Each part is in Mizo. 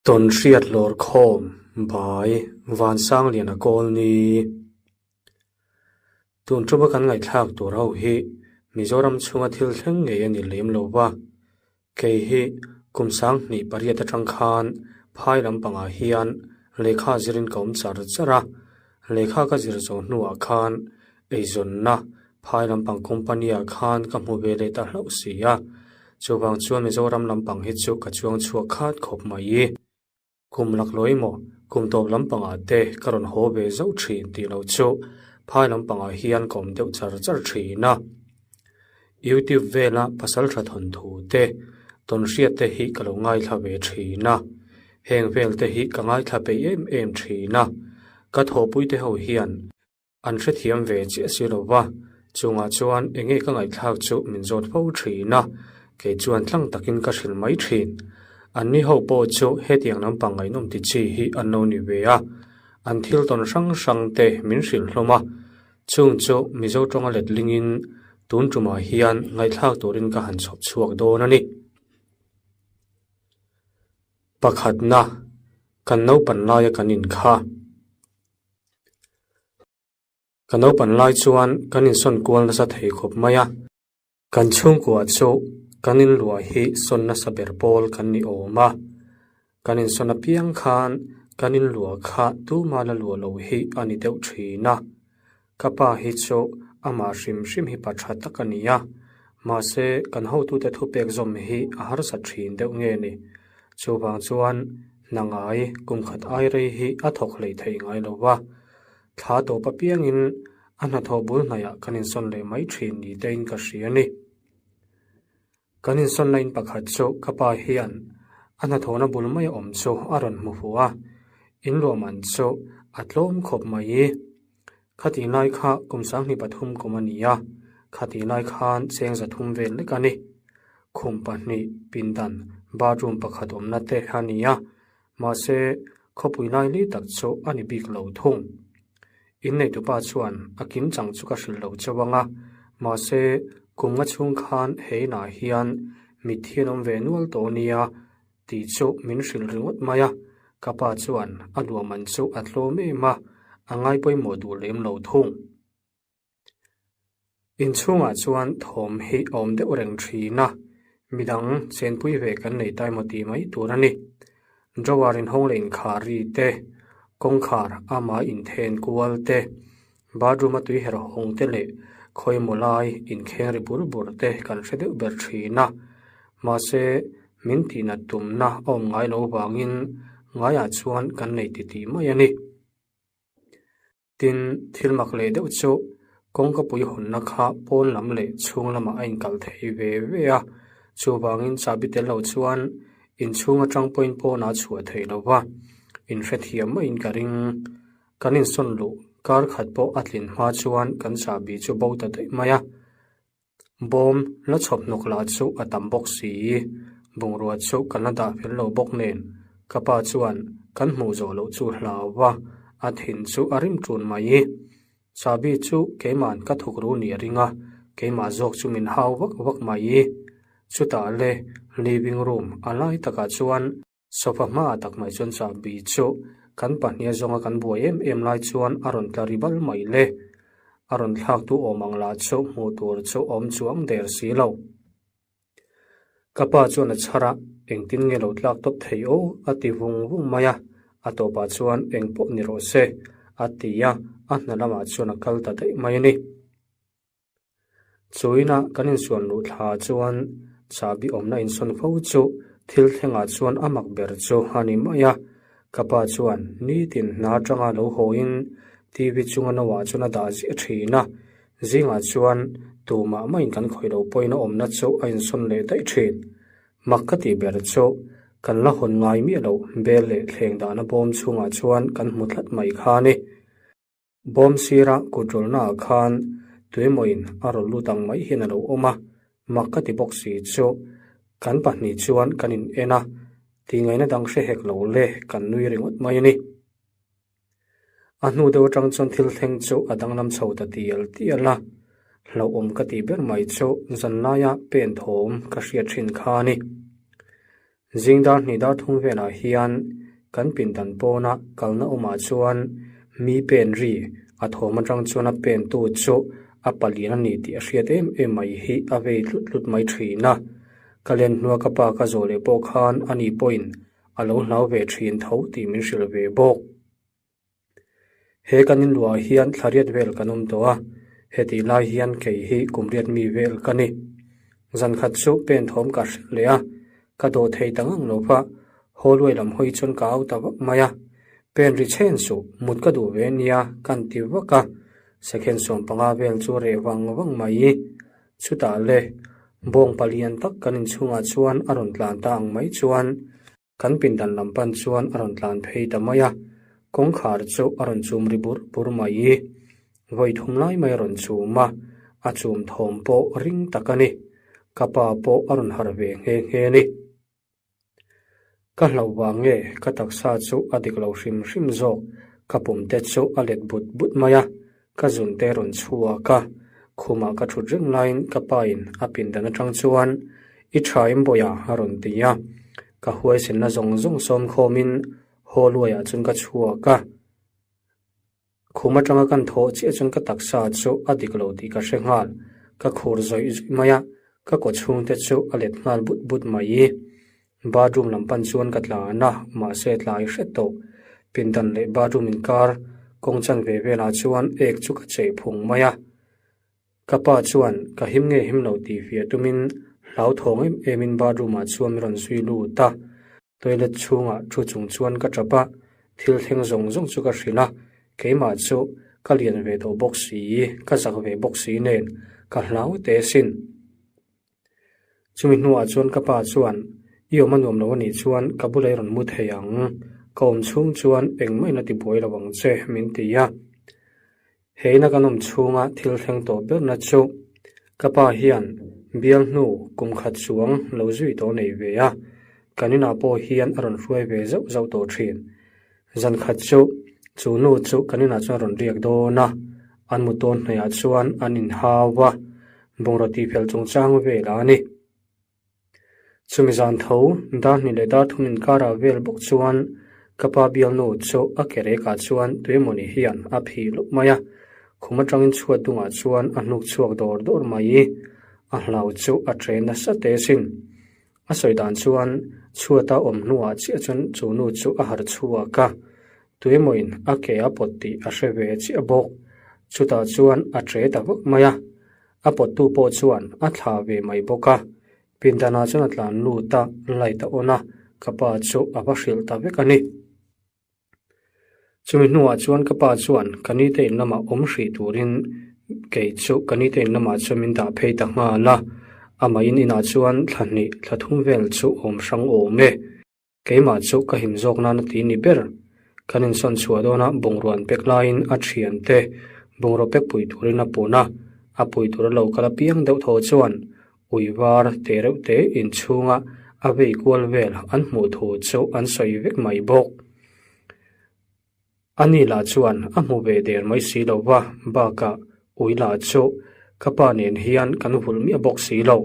Tawnhriat lawrkhawm bai Vansangliana Kawlni. Tun tuma kan ngaihthlak tur ho hi Mizoram chhunga thil thleng ngei a ni lem lo va, kei hi kum sanghnih pariat atang khan phai lampangah hian lehkha zirin ka awm char char a, lehkha ka zir zawh hnuah khan eizawnna phai lampang company ah khan ka hmu ve leh ta hlauh si a, chuvang chuan Mizoram lampang hi chu ka chuang chhuak khat khawp mai. Kum laklawh emaw kum tawp lampangah te ka rawn haw ve zauh thin tih loh chu phai lampangah hian ka awm deuh char char thin a. YouTube vela pasal tha thawnthu te tawnhriat te hi ka lo ngaithla ve thin a, heng vel te hi ka ngaithla peih em em thin a, ka thawhpui te ho hian An hrethiam ve chiah si lo va, chungah chuan enge ka ngaihthlak chu min zawt fo thin a, kei chuan tlang takin ka hrilh mai thin. Anni ho pawh chu hetiang lampang ngaihnawm ti chi hi an lo ni ve a, an thil tawn hrang hrang te min hrilh hlawm a, chung chu Mizo tawnga letlingin tun tumah hian ngaihthlak turin ka han chhawp chhuak dawn a ni. Pakhatna, kan naupan laia kan inkha. Ka naupan lai chuan kan insawn kual nasa thei khawp mai a. Kan chhungkua chu kan inluah hi sawn nasa ber pawl kan ni awm a. Kan insawn apiang khan kan inluah kha tuma la luah lo hi a ni deuh thin a. Ka pa hi chu amah hrim hrim hi pa tha tak a ni a. Mahse kan hotute thupek zawm hi a harsa thin deuh nge ni. Chuvang chuan hna ngai kum khat ai rei hi a thawk hlei thei ngai lo va, thla tawp apiangin a hnathawh bul hnaiah kan insawn leh mai thin ni tein ka hria a ni. Kan insawn lain pakhat chu ka pa hian a hnathawhna bul mai a awm chu a rawn hmu fuh a, inluah man chu a tlawm khawp mai. Khatih lai kha kum 23 kum a ni a, khatih lai khan cheng 300 vel lek a ni. Khum pahnih, pindan, bathroom pakhat awmna te a ni a, mahse khawpui lai li tak chu a ni bik lo thung. Inneitupa chuan a kim chang chu ka hrilh lo chauh ang a, mahse kum nga chhung khan he inah hian mitthi an awm ve nual tawh nia tih chu min hrilh ringawt mai a, ka pa chuan a luahman chu a tlawm em a, a ngai pawimawh duh lem lo thung. Inchhungah chuan thawm hi a awm deuh reng thin a, midang chenpui ve kan nei ta emaw tih mai tur a ni. Drawer inhawng leh inkhar ri te, kawngkhar ama inthen kual te, bathroom a tui herh hawng te leh khawimaw lai inkheng ri bur bur te kan hre deuh ber thin a. Mahse, min tihnat tumna a awm ngai lo vangin ngaiah chuan kan nei titih mai a ni. Tin, thil mak leh deuh chu kawngkapui hawnna kha pawn lam leh chhung lamah a inkalh thei ve ve a, chuvangin chahbi tel lo chuan inchhung atang pawhin pawnah a chhuah thei lo va, inhrethiam maiin ka ring. Kan insawn luh kar khat pawh a tlin hma chuan kan chahbi chu bo ta daih mai a. Bawm la chhawp hnawk lah chu a tam bawk si. Bungrua chu kan la dah fel lo bawk nen ka pa chuan kan hmuh zawh loh chu hlau va, a thin chu a rim ṭun mai. Chahbi chu keima'n ka thawk ru ni a ring a, keimah zawk chu min hau vak vak mai. Chutah le living room a lai takah chuan Sofa hmaah tak mai chuan chahbi chu kan pahnih zawnga kan buai em em lai chuan a rawn tla ri bal mai le. A rawn thlak tu awm ang lah chu hmuh tur chu awm chuang der si lo. Ka pa chuan a chhar a, engtin nge lo tlak tawp thei aw a ti vung vung mai a, a tawpah chuan eng pawh ni rawh se a ti a, a hna lamah chuan a kal ta daih mai a ni. Chuina kan insuan luh thla chuan chahbi awmna insawn fo chu thil thlengah chuan a mak ber chu a ni mai a. Ka pa chuan nitin hna atanga lo hawiin TV chunga no ah chuan a dah ziah thin a, zingah chuan tumah maiin kan khawih lo pawhin a awmna chu a insawn leh daih thin. Mak ka tih ber chu kan la hawn ngai miah loh bel leh thleng dahna bawm chhungah chuan kan hmu tlat mai kha a ni. Bawm sira kut rawlnaah khan tuemawiin a rawn lut ang mai hian a lo awm a, mak ka ti bawk si chu kan pahnih chuan kan in en a, tihngaihna dang hre hek lo le kan nui ringawt mai a ni. A hnu deuh atang chuan thil thleng chu a danglam chho ta tial tial a, hlauhawm ka tih ber mai chu zanlaia pen thawm ka hriat thin kha a ni. Zing dar hnih dar thum velah hian kan pindan pawna kalna awmah chuan mi pen ri a thawm atang chuan a pen tu chu a palian a ni tih a hriat em em mai hi a vei tlut tlut mai thin a. Ka len hnua ka pa ka zawh leh pawh khan ani pawhin a lo hlau ve thin tho tih min hrilh ve bawk. He kan inluah hian thla riat vel kan awm tawh a, hetih lai hian kei hi kum riat mi vel ka ni. Zan khat chu pen thawm ka hrilh leh a, ka dawh thei ta ngang lo va, hallway lam hawi chuan ka au ta vak mai a. Pen ri chhen suh, mut ka duh ve nia kan ti vak a, second 15 vel chu reh vang vang mai. Chutah le, bawng palian tak kan inchhungah chuan a rawn tlan ta ang mai chuan, Kan pindan lam pan chuan a rawn tlan phei ta mai a, kawngkhar chu a rawn chum ri bur bur mai. Vawi thum lai mai a rawn chum a, a chum thawm pawh ring tak a ni. Ka pa pawh a rawn harh ve nghe nghe a ni. Ka hlauh vang nge ka taksa chu a dik lo hrim hrim zawk, ka pum te chu a let but but mai a, ka zun te rawn chhuak a, khumah ka thut reng laiin ka pa in a pindan atang chuan I tha em bawiha a rawn ti a, ka huaisenna zawng zawng sawm khawmin hallway ah chuan ka chhuak a, khum atanga kan thawh chiah chuan ka taksa chu a dik lo tih ka hre nghal, ka khur zawih zawih mai a, ka kaw chhung te chu a let nghal but but mai. Bathroom lam pan chuan ka tlan a, mahse tlai hret tawh. Pindan leh bathroom inkar kawng chan ve velah chuan ek chu ka chei phung mai a. Ka pa chuan ka him nge him lo tih fiah tumin hlauthawng em emin bathroom ah chuan min rawn zui lut a. Toilet chhungah thu chung chuan ka tap a, thil thleng zawng zawng chu ka hrilh a, keimah chu ka lian ve tawh bawk si, ka zak ve bawk si nen ka hlau teh asin. Chumi hnuah chuan ka pa chuan, I awm a nuam lo a nih chuan ka bula i rawn mu thei ang, ka awm chhung chuan engmah in a ti buai lo ang che, min ti a. He ina kan awm chhunga thil thleng tawh berna chu ka pa hian bial hnu kum khat chuang lo zui tawh nei ve a, kan inah pawh hian a rawn hruai ve zauh zauh tawh thin. Zan khat chu chu nu chu kan inah chuan a rawn riak dawn a, an mu tawn hnaihah chuan an inhau a, bungraw tihfel chungchang vel a ni. Chumi zan tho, dar hnih leh dar thum inkarah vel bawk chuan ka pa bialnu chu a ke rekah chuan tuemawni hian a phih lup mai a, khum atangin chhuat dungah chuan a hnuk chhuak dawr dawr mai. A hlau chu a ṭe nasa teh asin. A sawi dan chuan chhuata awm hnuah chiah chuan chu nu chu a harh chhuak a, tuemawin a ke a pawt tih a hre ve chiah bawk. Chutah chuan a ṭe ta vak mai a, a pawttu pawh chuan a thlah ve mai bawk a. Pindanah chuan a tlan lut a, light a on a, ka pa chu a va hrilh ta vek a ni. Chumi hnuah chuan ka pa chuan ka nite in lamah awm hrih turin kei chu ka nite in lamah chuan min dah phei ta nghal a, amah in inah chuan thla hnih thla thum vel chu awm hrang awm e. Keimah chu ka him zawk nan a ti ni ber. Kan insawn chhuah dawna bungrua an pek laiin a thiante bungraw pek pui turin a pun a, a pui tur a lo kal apiang deuh thaw chuan ui var te reuh te inchhunga a vei kual vel an hmuh thu chu an sawi vek mai bawk. Ani lah chuan a hmu ve der mai si lo va, bakah ui lah chu ka pa nen hian kan vulh miah bawk si lo.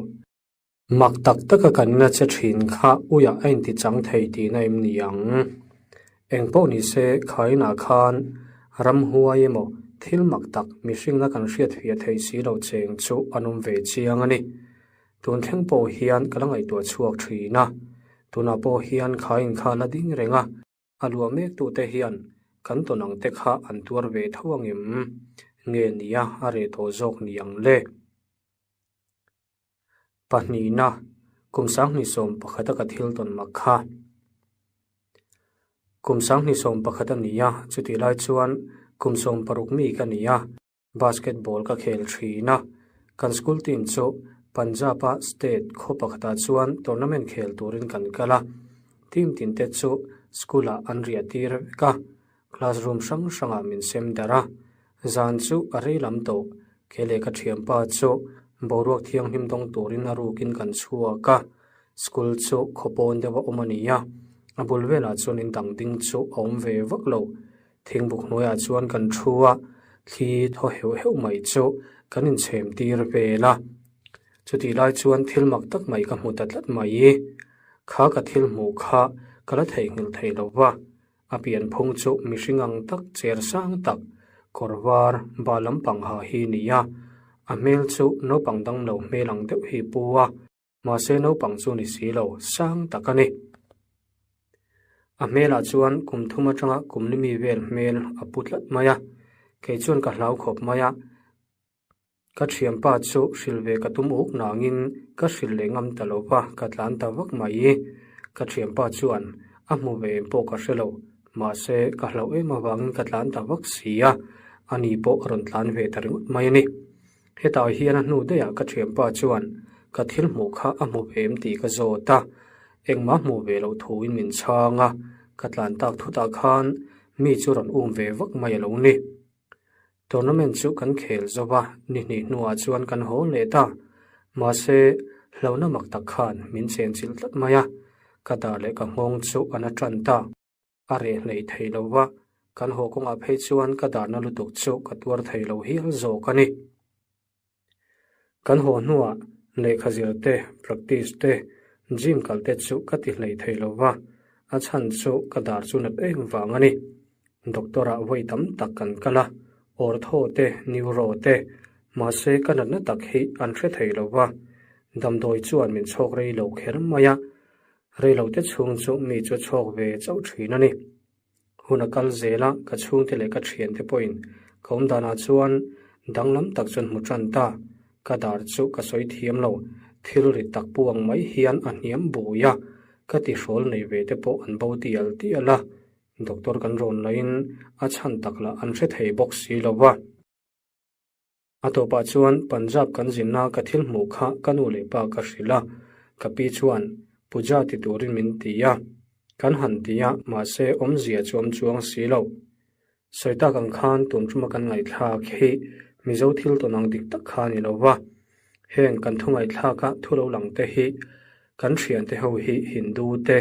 Mak tak taka kan ina che thin kha uiah a inti chang thei tihna em ni ang? Eng pawh ni se, khainah khan ramhuai emaw thil mak tak mihringna kan hriat fiah theih si lo cheng chu an awm ve chiang a ni. Tun thleng pawh hian ka la ngaihtuah chhuak thin a, tunah pawh hian khain kha la ding reng a, a luah mek tute hian kan tawn ang te kha an tuar ve tho angem? Nge nia a reh tawh zawk ni ang le? Pahnihna, kum 2011 a ka thil tawn mak kha. Kum 2011 a ni a, chutih lai chuan kum 16 mi ka ni a, basketball ka khel thin a. Kan school team chu Punjab-a state khaw pakhatah chuan tournament khel turin kan kal a. Team tinte chu school-ah an riah tir vek a, classroom hrang hrangah min sem darh a. Zan chu a rei lam tawh, kei leh ka thianpa chu boruak thianghlim dawng turin a rukin kan chhuak a, school chu khaw pawn deuh a awm a ni a, a bul velah chuan in dang ding chu a awm ve vak lo. Thingbuk hnuaiah chuan kan thu a, thli thaw heuh heuh mai chu kan inchhem tir vel a. Chutih lai chuan thil mak tak mai ka hmu ta tlat mai. Kha ka thil hmuh kha ka la theihnghilh thei lo va, a pianphung chu mihring ang tak cher sang tak, kawr var ba lampang ha hi ni a, a hmel chu naupang danglo hmel ang deuh hi pu a, mahse naupang chu ni si lo, sang tak a ni. A hmelah chuan kum thum atanga kum ni mi vel hmel a pu tlat mai a, kei chuan ka hlau khawp mai a. Ka thianpa chu hrilh ve ka tum uk nangin ka hrilh leh ngam ta lo va, ka tlan ta vak mai. Ka thianpa chuan a hmu ve em pawh ka hre lo, mahse ka hlauh em avangin ka tlan ta vak si a, ani pawh a rawn tlan ve ta ringawt mai a ni. Hetah hian a hnu daihah ka thianpa chuan ka thil hmuh kha a hmu ve em tih ka zawt a, engmah hmuh ve loh thuin min chhang a, ka tlan tak thutah khan mi chu rawn um ve vak mai a lo ni. Tournament chu kan khel zo va, ni hnih hnuah chuan kan haw leh ta. Mahse, hlauhna mak tak khan min chenchilh tlat mai a, ka dar leh ka nghawng chu a na tan ta. A reh hleih thei lo va, kan haw kawngah phei chuan ka darna lutuk chu ka tuar thei lo hial zawk a ni. Kan haw hnuah lehkha zir te, practice te, gym kal te chu ka ti hlei thei lo va, a chhan chu ka dar chu nat em vang a ni. Doctor ah vawi tam tak kan kal a, ortho te, neuro te, mahse ka natna tak hi an hre thei lo va, damdawi chuan min chhawk rei lo kher mai a, rei lo te chhung chu mi chu chhawk ve chauh thin a ni. Hun a kal zel a, ka chhungte leh ka thiante pawhin ka awm danah chuan danglam tak chuan hmu tan ta. Ka dar chu ka sawi thiam lo, thil ri tak pu ang mai hian a hniam bui a, ka tihrawl nei ve te pawh an bo tial tial a, doctor kan rawn lahin a chhan tak lah an hre thei bawk si lo va. A tawpah chuan Punjab kan zinna ka thil hmuh kha ka nu leh pa ka hrilh a, ka pi chuan puja ti turin min ti a. Kan han ti a, mahse awmzia chu awm chuang si lo. Sawi tak ang khan tun tuma kan ngaihthlak hi Mizo thil tawn ang dik tak kha a ni lo va. Heng kan thu ngaihthlaka thu lo lang te hi kan thiante ho hi Hindu te,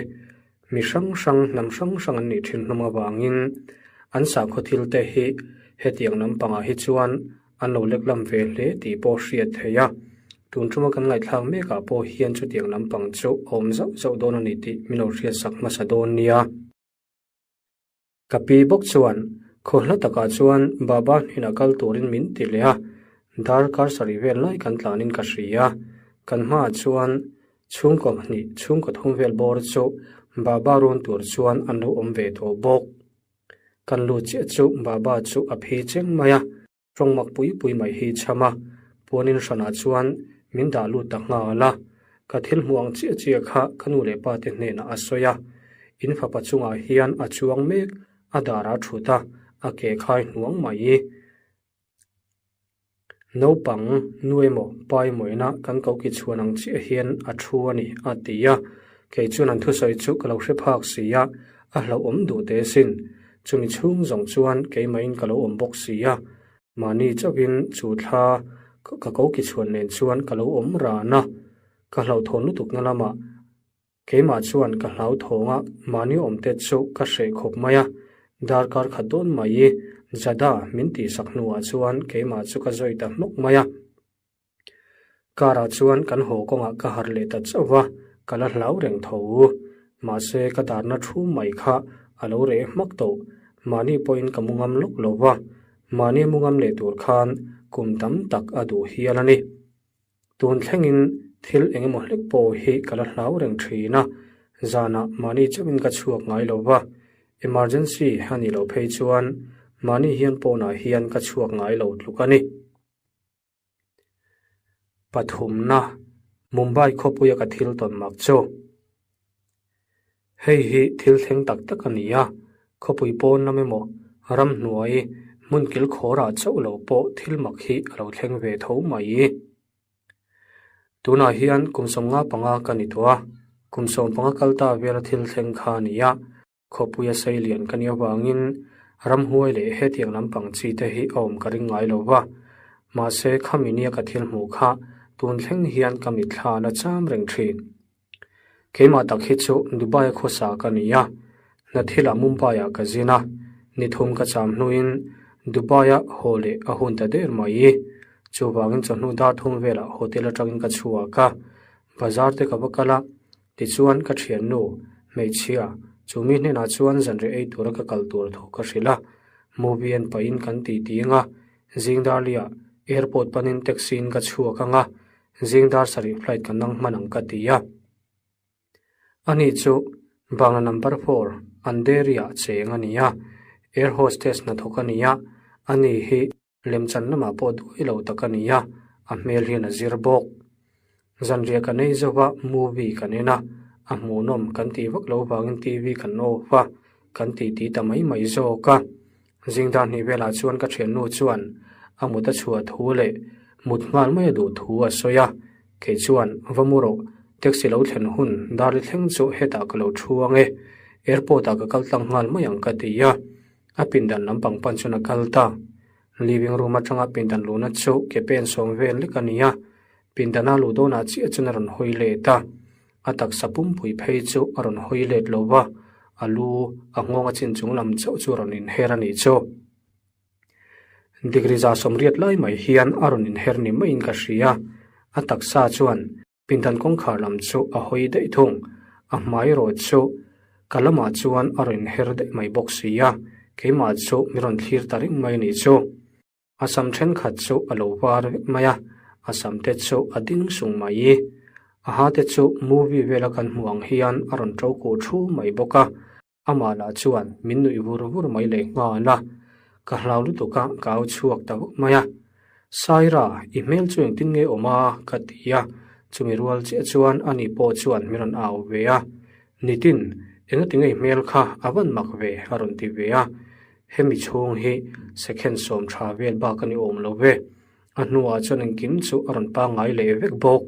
Mi hrang hrang, hnam hrang hrang an nih thin hlawm avangin an sakhaw thil te hi hetiang lampangah hi chuan an lo lek lam ve hle tih pawh hriat theih a. Tun tuma kan ngaihthlak mekah pawh hian chutiang lampang chu a awm zauh zauh dawn a ni tih min lo hriatsak hmasa dawn nia. Ka pi bawk chuan khaw hla takah chuan Baba hnenah kal turin min ti leh a, darkar sarih vel lai kan tlanin ka hria. Kan hmaah chuan chhungkaw hnih chhungkaw thum vel bawr chu Baba rawn tur chuan an lo awm ve tawh bawk. Kan lut chiah chu Baba chu a phi cheng mai a. Tawng mak pui pui mai hi chham a, puanin hranah chuan min dah lut ta nghal a. Ka thil hmuh ang chiah chiah kha ka nu leh pa te hnenah a sawi a. In fapa chungah hian a chuang mek, a darah thut a, a ke khai hnuang mai. Naupang, nu emaw, pa emaw ina kan ko ki chhuan ang chiah hian a thu a ni, a ti a. Kei chuan an thusawi chu ka lo hre phak si a, a hlauhawm duh teh sin. Chumi chhung zawng chuan keimahin ka lo awm bawk si a, mahni chauhin chu thla ka ko ki chhuan nen chuan ka lo awm ran a, ka hlauhthawn lutukna lamah keimah chuan ka hlauthawng a, mahni awmte chu ka hreh khawp mai a, darkar khat dawn mai Jada min tihsak hnuah chuan keimah chu ka zawi ta hnawk mai a. Car ah chuan kan haw kawngah ka harh leh ta chauh va, ka la hlau reng tho. Mahse ka darna thu mai kha a lo reh hmak tawh. Mahni pawhin ka mu ngam lawk lo va, mahni mu ngam leh tur khan kum tam tak a duh hial a ni. Tun thlengin thil eng emaw hlek pawh hi ka la hlau reng thin a, zanah mahni chauhin ka chhuak ngai lo va, emergency a nih loh phei chuan mahni hian pawnah hian ka chhuak ngai lo tluk a ni. Pathumna, Mumbai khawpuia ka thil tawn mak chu. Hei hi thil thleng tak tak a ni a, khawpui pawn lam emaw, ramhnuai, hmun kilkhawrah chauh lo pawh thil mak hi a lo thleng ve tho mai. Tunah hian kum 15 ka ni tawh a, kum 15 kal ta vela thil thleng kha a ni a, Khawpuia seilian ka nih avangin ramhuai leh hetiang lampang chi te hi a awm ka ring ngai lo va. Mahse, khami nia ka thil hmuh kha tun thleng hian ka mitthla la cham reng thin. Keimah tak hi chu Dubai-a khawsa ka ni a, hna thilah Mumbai-ah ka zin a, ni thum ka cham hnuin Dubai-a haw leh a hun ta der mai. Chuvangin chawhnu dar thum velah hotel atangin ka chhuak a, bazar te ka va kal a. Tichuan, ka thiannu, hmeichhia, chu mi hnenah chuan zanriah ei tura ka kal tur thu ka hrilh a. Movie en pahin kan ti ting a, Zingdarliah airport panin taxi in ka chhuak ang a, Zingdar sarih flight ka nang hman ang ka ti a. Ani chu Bangla number four Andheri-ah cheng a ni a, air hostess hnathawk a ni a, ani hi Lemchan lamah pawh duai lo tak a ni a, a hmel hian a zir bawk. Zanriah kan ei zo va, movie kan en a, a hmuhnawm kan tih vak lo vangin TV kan off a, kan titi ta mai mai zawk a. Zingdar hnih velah chuan ka thiannu chuan a mut a chhuah thu leh mut nghal mai a duh thu a sawi a, kei chuan va mu rawh, taxi lo thlen hun dar li thleng chu hetah ka lo thu ang e, airport ah ka kal tlang nghal mai ang ka ti a. A pindan lampang pan chuan a kal ta. Living room atanga pindan luhna chu ke pen sawm vel lek a ni a, pindana luh dawnah chiah chuan a rawn hawi let a. A taksa pumpui phei chu a rawn hawi let lo va, a lu a nghawng a chin chung lam chauh chu a rawn inher a nih chu. Degree 180 lai mai hian a rawn inher ni maiin ka hria. A taksa chuan Pindan kawngkhar lam chu a hawi daih thung, a hmai rawt chu ka lamah chuan a rawn her daih mai bawk si a, keimah chu mi rawn thlir ta reng mai a nih chu. A sam thenkhat chu a lo var vek mai a, a sam te chu a ding sung mai. A ha te chu movie vela kan hmuh ang hian a rawn to kuh thu mai bawk a, Amah lah chuan min nuih vur vur mai leh nghal a, ka hlau lutuk a, ka au chhuak ta vak mai a. Saira, i hmel chu engtin nge awm a? ka ti a, chumi rual chiah chuan ani pawh chuan min rawn au ve a. Nitin, engati nge i hmel kha a van mak ve? a rawn ti ve a. Hemi chhung hi second 10 vel bak a ni awm lo ve. A hnuah chuan engkim chu a rawn pangngai leh vek bawk.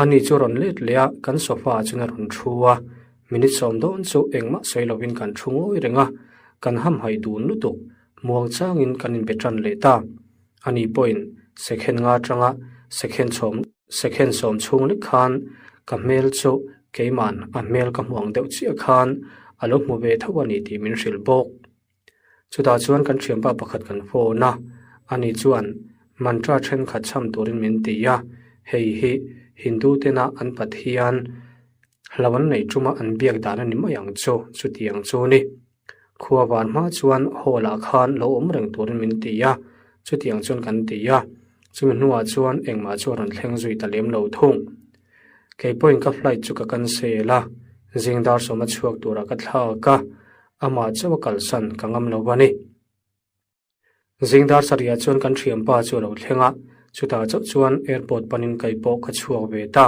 Ani chu rawn let leh a, kan sofa ah chuan a rawn thu a, minute 10 dawn chu engmah sawi lovin kan thu ngawi reng a, kan hamhaih dun lutuk, muang changin kan inbe tan leh ta. Ani pawhin second nga atanga second chhawm second 10 chhung lek khan ka hmel chu keiman a hmel ka hmu ang deuh chiah khan a lo hmu ve tho a ni tih min hrilh bawk. Chutah chuan kan thianpa pakhat kan phone a, ani chuan mantra thenkhat chham turin min ti a, hei hi Hindu tena an Pathian hlo an neih tuma an biak dan a ni mai ang chu, chutiang chu ni. Khua van hma chuan hall ah khan lo awm reng turin min ti a, chutiang chuan kan ti a, chumi hnuah chuan engmah chu a rawn thleng zui ta lem lo thung. Kei pawhin ka flight chu ka cancel a, zing dar 10 a chhuak turah ka thlak a, Amah chauh a kalsan ka ngam lo a ni. Zing dar sarihah chuan kan thianpa chu a lo thleng a, chutah chauh chuan airport panin kei pawh ka chhuak ve ta.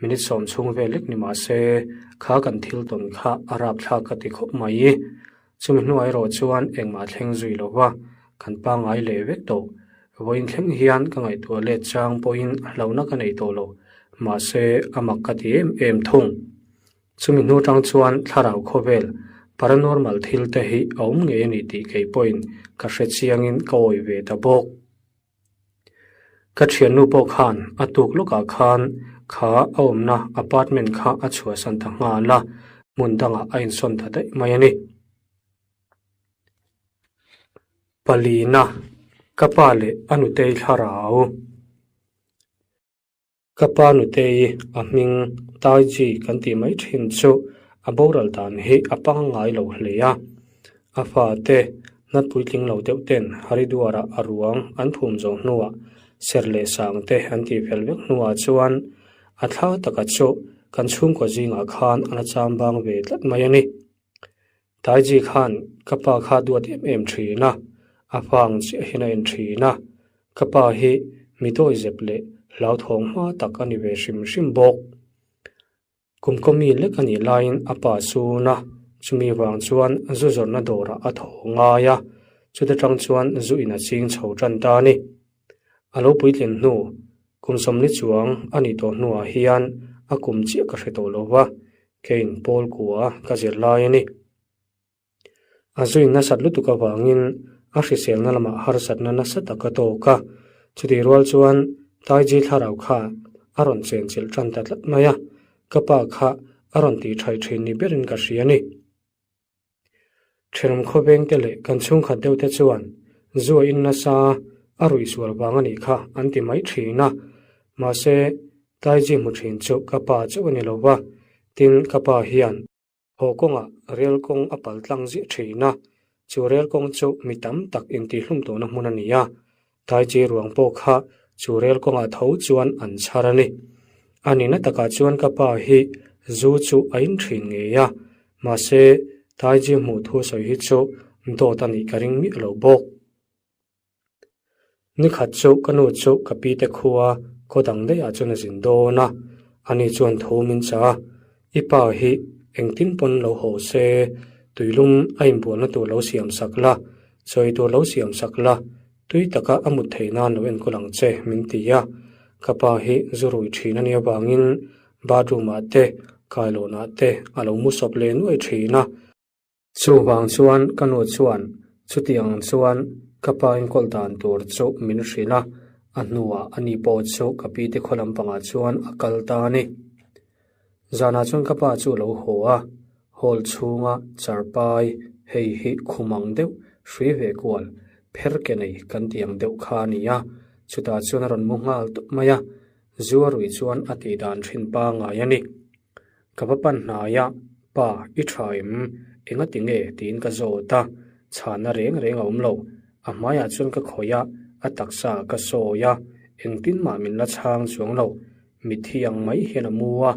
Minute 10 chhung vel lek ni mah se, kha kan thil tawn kha a rapthlak ka ti khawp mai. Chumi hnuah erawh chuan engmah thleng zui lo va, kan pangngai leh vek tawh. Vawiin thleng hian ka ngaihtuah let chang pawhin hlauhna ka nei tawh lo, mahse a mak ka ti em em thung. Chumi hnu tang chuan thlarau khawvel paranormal thil te hi a awm ngei a ni tih kei pawhin ka hre chiangin ka awih ve ta bawk. Ka thiannu pawh khan a tuk lawkah khan kha a awmna apartment kha a chhuahsan ta nghal a, hmun dangah a insawn ta daih mai a ni. Palina, ka pa leh a nutei thlarau. Ka pa nutei a hming Taiji kan tih mai thin chu a boral dan hi a pangngai lo hle a. A fate nat puitling lo deuh ten Haridwar-ah a ruang an phum zawh hnuah ser leh sang te an tih fel vek hnuah chuan a thla taka chu kan chhungkaw zingah khan a la cham bang ve tlat mai a ni. Taiji khan ka pa kha duat em em thin a, a fang chiah hian a en thin a, ka pa hi mi dawi zep leh hlauthawng hma tak a ni ve hrim hrim bawk. Kum kaw mi lek a nih laiin a pa sun a, chumi vang chuan zu zawrhna dawrah a thaw ngai a, chuta tang chuan zu in a ching chho tan ta a ni. A lo puitlin hnu, kum 40 chuang a nih tawh hnuah hian a kum chiah ka hre tawh lo va, Keiin Paul kua ka zir lai a ni. A zuin nasat lutuk avangin a hriselna lamah harsatna nasa tak a tawk a, chutih rual chuan Taiji thlarau kha a rawn chenchilh tan ta tlat mai a, ka pa kha a rawn tih thaih thin ni berin ka hria a ni. Thenawm khawvengte leh kan chhungkhat deuhte chuan zu a in nasa a ruih sual vang a nih kha an ti mai thin a, mahse. Taiji hmu thin chu ka pa chauh a ni lo va, tin ka pa hian haw kawngah rel kawng a pal tlang ziah thin a, chu rel kawng chu mi tam tak intihhlum tawhna hmun a ni a, Taiji ruang pawh kha chu rel kawngah tho chuan an chhar a ni. A nihna takah chuan ka pa hi zu chu a in thin ngei a, mahse Taiji hmuh thu sawi hi chu dawt a nih ka ring miah lo bawk. Nikhat chu ka nu chu ka pi te khua khaw dang daih ah chuan a zin dawn a, ani chuan thu min chah a, i pa hi engtin pawn lo haw se, tuilum a inbualna tur lo siam sak la, chawi tur lo siam sak la, tui taka a mut theih nan lo enkawl ang che min ti a, ka pa hi zu rui thin a nih avangin bathroom ah te, kailawn ah te a lo mu sawp leh nuai thin a. Chuvang chuan ka nu chuan chutiang chuan ka pa enkawl dan tur chu min hrilh a, a hnuah ani pawh chu ka pi te khaw lampangah chuan a kal ta a ni. Zanah chuan ka pa chu a lo haw a, hall chhunga charpai hei hi khum ang deuh hrui ve kual pher ke nei kan tih ang deuh kha a ni a, chutah chuan a rawn mu nghal tawp mai a, zu a ruih chuan a tih dan thin pangngai a ni. Ka va pan hnai a, Pa, i tha em? Enga ti nge? tiin ka zawt a, chhana reng reng a awm lo. A hmaiah chuan ka khawih a, a taksa ka sawi a, engtin mah min la chhang chuang lo. Mitthi ang mai hian a mu a,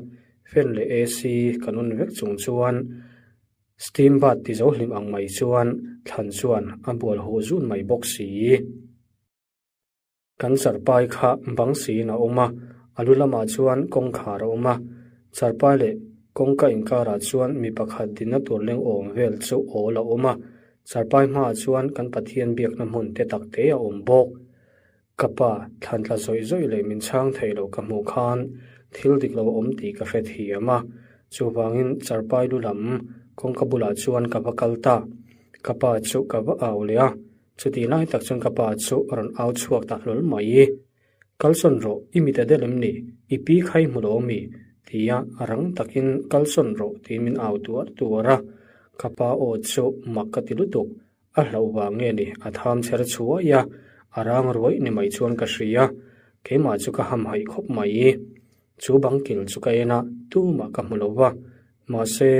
fan leh AC kan on vek chung chuan steam bath ti zo hlim ang mai chuan thlan chuan a bual huh zun mai bawk si. Kan charpai kha bang siin a awm a, a lu lamah chuan kawngkhar a awm a. Charpai leh kawngka inkarah chuan mi pakhat dinna tur leng awm vel chu awl a awm a. Charpai hmaah chuan kan Pathian biakna hmun te tak te a awm bawk. Ka pa thlan tla zawih zawih leh min chhang thei lo ka hmuh khan thil dik lo a awm tih ka hre thiam a. Chuvangin charpai lu lam kawngka bulah chuan ka va kal ta. Ka pa chu ka va au leh a. Chutih lai tak chuan ka pa chu a rawn au chhuak ta hlawl mai. Kalsawn rawh, i mit a del em ni? I pi kha i hmu lo ami? Tia rang takin kalsawn rawh tiin min au tuar tuar a. Ka pa aw chu mak ka ti lutuk. A hlauh vang nge ni a tham chher chhuai a, a rang ruai ni mai chuan ka hria. Keimah chu ka hamhaih khawp mai. Chu bangkil chu ka en a, tumah ka hmu lo va. Mahse,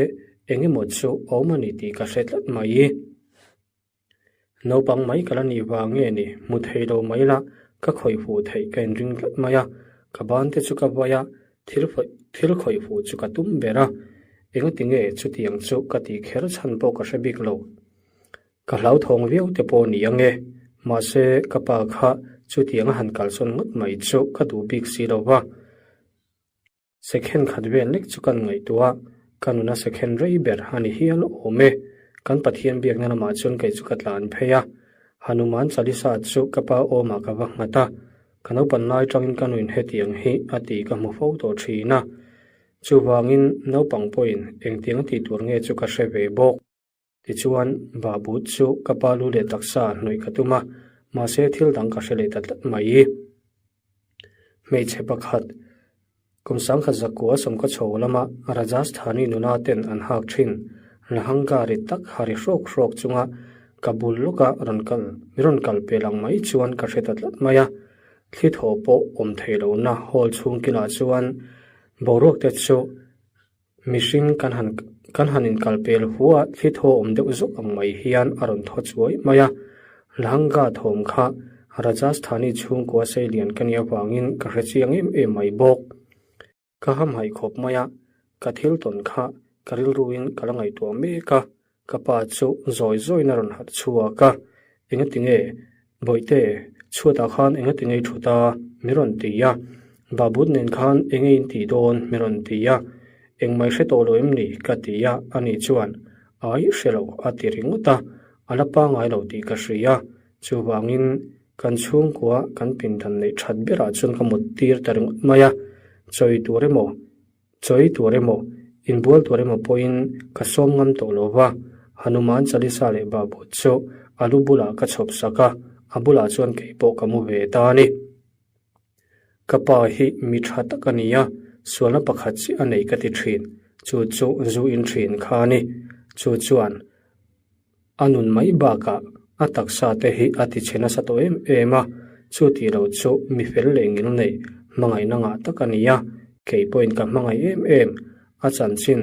eng emaw chu awm a ni tih ka hre tlat mai. Naupang mai ka la nih vang nge ni, hmu thei lo mai la, ka khawih fuh theih ka inring tlat mai a, ka ban te chu ka vai a, thil thil khawih fuh chu ka tum ber a, engati nge chutiang chu ka tih kher chhan pawh ka hre bik lo. Ka hlauthawng viau te pawh ni ang e, mahse ka pa kha chutiang a han kalsawn ngawt mai chu ka duh bik si lo va. Sekhen khat vel lek chu kan ngaihtuah a, ka nuna sekhen rei ber a ni hial awm e. Kan Pathian biakna lamah chuan kei chu ka tlan phei a, Hanuman Chalisa chu ka pa awmah ka va nghat a, ka naupan lai tangin ka nuin hetiang hi a tih ka hmu fo tawh thin a. Chuvangin naupang pawhin engtiang a tih tur nge chu ka hre ve bawk. Tichuan, Babu chu ka pa lu leh taksa hnawih ka tum a, mahse thil dang ka hre leh ta tlat mai. Hmeichhe pakhat, kum sangkhat zakua sawmka chho lama Rajasthani nula ten an hak thin, Lahanga ri tak ha ri hrawk hrawk chunga ka bul lawka rawn kal, mi rawn kal pel ang mai chuan ka hre ta tlat mai a. Thli thaw pawh awm thei lohna hall chhung kinah chuan boruak te chu Mihring kan han kan han inkal pel hu a, thli thaw awm deuh zawk ang mai hian a rawn thaw chuai mai a. Lahanga thawm kha Rajasthani chhungkua seilian ka nih avangin ka hre chiang em em mai bawk. Ka hamhaih khawp mai a, ka thil tawn kha ka rilruin ka la ngaihtuah mek a, Ka pa chu zawi zawiin a rawn harh chhuak a, Engati nge? Bawihte, chhuatah khan engati nge i thut a? mi rawn ti a. Babut nen khan enge in tih dawn? mi rawn ti a. Engmai hre tawh lo em ni? ka ti a, ani chuan, Ai, hre lo, a ti ringawt a, a la pangai lo tih ka hria. Chuvangin, kan chhungkua kan pindan neih that berah chuan ka mut tir ta ringawt mai a, chawi tur emaw? Chawi tur emaw, inbual tur emaw pawhin ka sawm ngam tawh lo va, Hanuman Chalisa leh Babu chu a lu bulah ka chhawp sak a, a bulah chuan kei pawh ka mu ve ta a ni. Ka pa hi mi tha tak a ni a, sualna pakhat chiah a nei ka ti thin, chu chu zu in thin kha a ni. Chu chuan A nun mai bakah a taksa te hi a ti chhe nasa tawh em em a, chu tih loh chu mi fel leh ngil nei, Hmangaihna ngah tak a ni a, kei pawhin ka hmangaih em em. A chanchin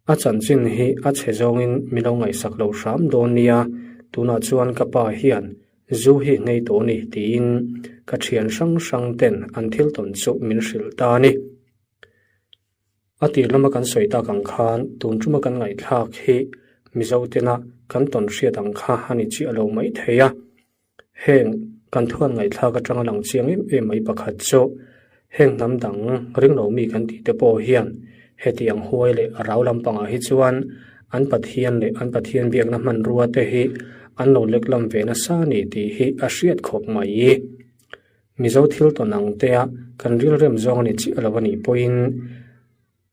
A chanchin hi a chhe zawngin mi lo ngaihsak lo hram dawn nia, tunah chuan ka pa hian zu hi nghei tawh ni tiin ka thian hrang hrang ten an thil tawn chu min hrilh ta a ni. A tir lama kan sawi tak ang khan tun tuma kan ngaihthlak hi Mizo tena kan tawn hriat ang kha a ni chiah lo mai thei a. Heng kan thuan ngaihthlak atanga lang chiang em em mai pakhat chu heng hnam dang ringlo mi kan tih te pawh hian hetiang huai leh rau lampangah hi chuan an Pathian leh an Pathian biakna hmanrua te hi an lo lek lam ve nasa a ni tih hi a hriat khawp mai. Mizo thil tawn ang tea kan rilrem zawng a ni chiah lo a nih pawhin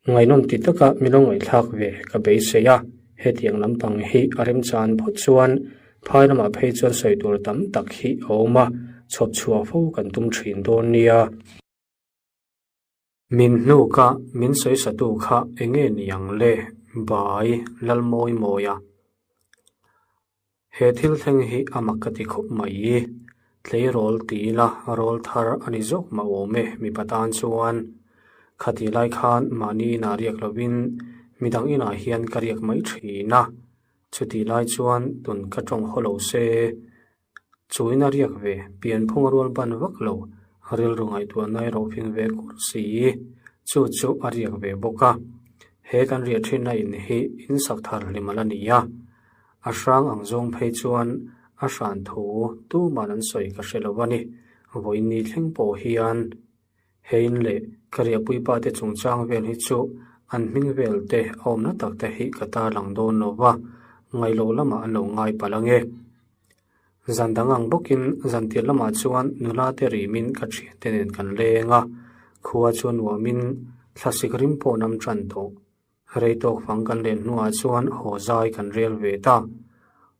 Ngaihnawm ti taka mi lo ngaihthlak ve ka beisei a, hetiang lampang hi a remchan phawt chuan phai lamah phei chuan sawi tur tam tak hi a awm a, chhawp chhuah fo kan tum thin dawn nia. Min hnuka min sawisatu kha enge ni ang le? Bai Lalmawimawia. He thil thleng hi a mak ka ti khawp mai. Tleirawl ti ila rawl thar a ni zawk mah awm e mipa tan chuan. Khati lai khan mahni inah riak lovin midang inah hian ka riak mai thin a. Chuti lai chuan tun ka tawng haw lo se. Chu ina riak ve pianphung a rual ban vak lo rilru ngaihtuahna erawh fing ve kur si. Chu chu a riak ve bawk a. He kan riah thinna in hi insak thar hlim a la ni a. A hrang ang zawng phei chuan a hran thu tuman an sawi ka hre lo a ni. Vawiin ni thleng pawh hian Hein leh ka riahpuipa te chungchang vel hi chu an hming vel te a awmna tak te hi ka tarlang dawn lo va, ngailo lamah an lo ngai palh ange. Zan dang ang bawkin zan tir lamah chuan nula te rimin ka thiante nen kan leng a, khua chu nuamin thlasik rim pawh nam tan tawh. Rei tawk fang kan len hnuah chuan haw zai kan rel ve ta.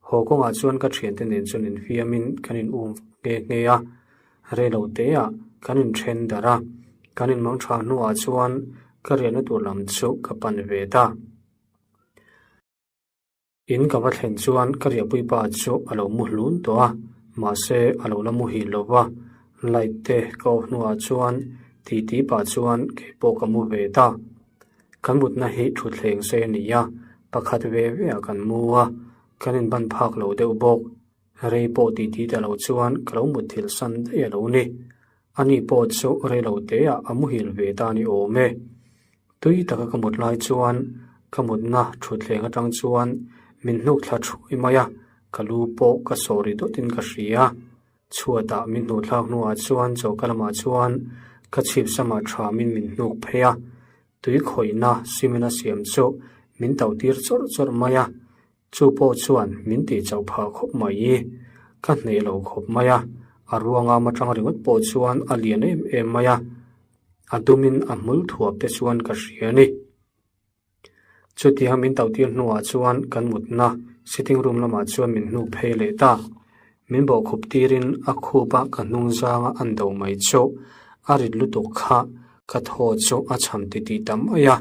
Haw kawngah chuan ka thiante nen chuan infiamin kan in um nghe nghe a, rei lo teah kan inthen darh a, kan inmang tha hnuah chuan ka riahna tur lam chu ka pan ve ta. In ka va thlen chuan ka riahpui pa chu a lo mu hlun tawh a, mahse a lo la muhil lo va, light te ka off hnuah chuan titi pah chuan kei pawh ka mu ve ta. Kan mutna hi thutthleng sei a ni a, pakhat ve ve ah kan mu a, kan inban phak lo deuh bawk. Rei pawh titi ta lo chuan ka lo mutthilh san daih a lo ni. Ani pawh chu rei lo teah a muhil ve ta ni awm e. Tui taka ka mut lai chuan ka mutna thutthleng atang chuan min hnuk thla thuai mai a, ka lu pawh ka sawh ri dawtin ka hria. Chhuatah min hnuh thlak hnuah chuan choka lamah chuan ka chhip samah thamin min hnuk phei a, tui khawihna cement a siam chu min tauh tir chawrh chawrh mai a, chu pawh chuan min tih chauh phah khawp mai. Ka hneh lo khawp mai a, a ruangam atang ringawt pawh chuan a lian em em mai a. A dumin a hmul thuap te chuan ka hria a ni. Chutia min tauhtir hnuah chuan kan mutna sitting room lamah chuan min hnuk phei leh ta. Min bawhkhup tirin a khup a ka hnung zanga an do mai chu a rit lutuk kha ka thaw chu a cham titih ta mai a.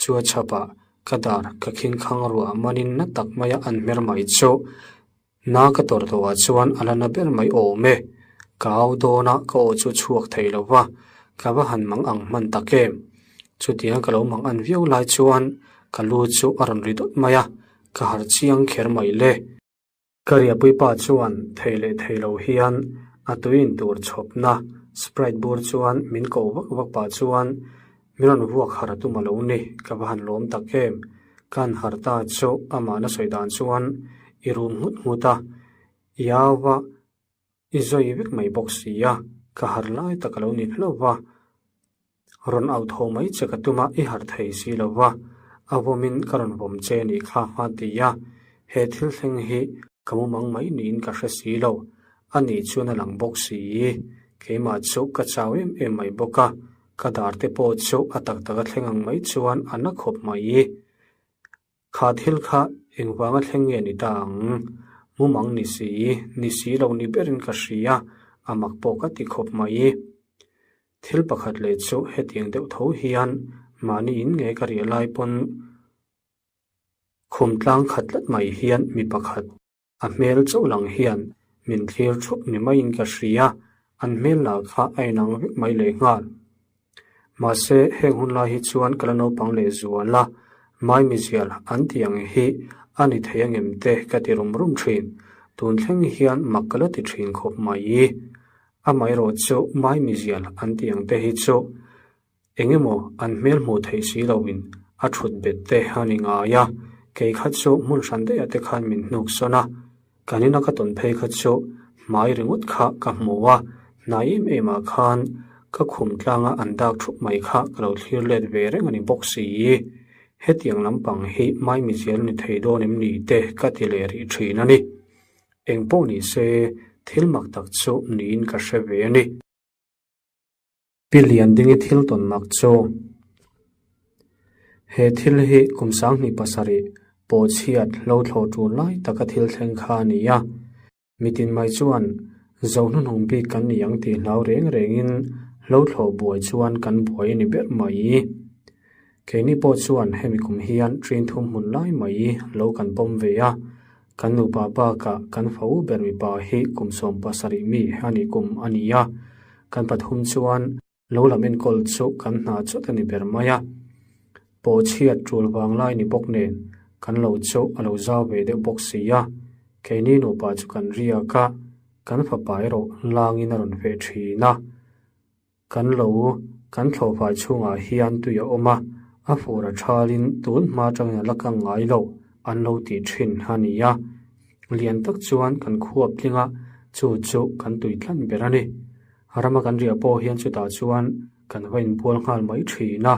Chu a chhapah ka dar ka khing khang ruah manin na tak maia an hmer mai chu Na ka tawrh tawhah chuan a la na ber mai awm e. Ka au dawn a, ka aw chu chhuak thei lo va, ka va han mang ang hman tak em. Chutiang ka lo mang an viau lai chuan ka lu chu a rawn ri dawt mai a, ka harh chiang kher mai le. Ka riahpuipa chuan thei leh thei lo hian a tuiin tur chhawpna Sprite bur chuan min ko vak vak pah chuan Mi rawn vuak harh a tum a lo ni, ka va han lawm tak em? Ka han harh ta chu amah na sawi dan chuan i rum nghut nghut a, i au va, i zawi vek mai bawk si a, ka harh lai tak a lo ni hlauh va. Rawn au tho mai che ka tum a, i harh thei si lo va, a vawmin ka rawn vawm che a nih kha a ti a, he thil thleng hi ka mumang mai niin ka hre si lo, a nih chuan a lang bawk si, keimah chu ka chau em em mai bawk a, Ka dar te pawh chu a tak tak a thleng ang mai chuan a na khawp mai. Kha thil kha engvanga thleng nge ni ta ang? Mumang ni si, ni si lo ni berin ka hria, a mak pawh ka ti khawp mai. Thil pakhat leh chu hetiang deuh tho hian mahni in nge ka riah lai pawn khum tlang khat tlat mai hian mi pakhat, A hmel chauh lang hian min thlir thup ni maiin ka hria. An hmel lah kha a inang vek mai lehnghal. Mahse, heng hun lai hi chuan ka la naupang leh zual a, maimizial an tih ang hi a ni thei angem te ka ti rum rum thin. Tun thleng hian mak ka la ti thin khawp mai. Amaherawh chu maimizial an tih ang te hi chu Eng emaw an hmel hmuh theih si loin a thut bet te a ni ngai a, kei kha chu hmun hran daih ah te khan min hnuk sawn a, kan ina ka tawn phei kha chu hmai ringawt kha ka hmu a, hnai em em ah khan ka khum tlanga an dak thup mai kha ka lo thlir let ve reng a ni bawk si. Hetiang lampang hi maimizial ni thei dawn em ni te ka ti leh rih thin a ni. Eng pawh ni se thil mak tak chu niin ka hre ve a ni. Pi Liandingi thil tawn mak chu he thil hi kum 27 pawh chhiat hlo thlawh tul lai taka thil thleng kha a ni a. Mitin mai chuan zo hnuhnung bik kan ni ang tih hlau reng rengin hlo thlawh buai chuan kan buai a ni ber mai. Keini pawh chuan hemi kum hian ṭin thum hmun lai mai lo kan pawm ve a, kan nupa bakah kan fa u ber mipa hi kum 17 mi a nih kum a ni a, kan pathum chuan lo lam enkawl chu kan hna chawt a ni ber mai a. Pawh chhiat ṭul vang lai ni bawk nen kan lo chu a lo zau ve deuh bawk si a, keini nupa chu kan riak a, kan fapa erawh langin a rawn feh ṭhin a. Kan lo, kan thlawhfai chhungah hian tui a awm a, a fur a thalin tun hma atangin a la kang ngai lo an lo tih thin a ni a. Lian tak chuan kan khuap tling a, chu chu kan tui tlan ber a ni. Rama kan riah pawh hian chutah chuan kan va inbual nghal mai thin a,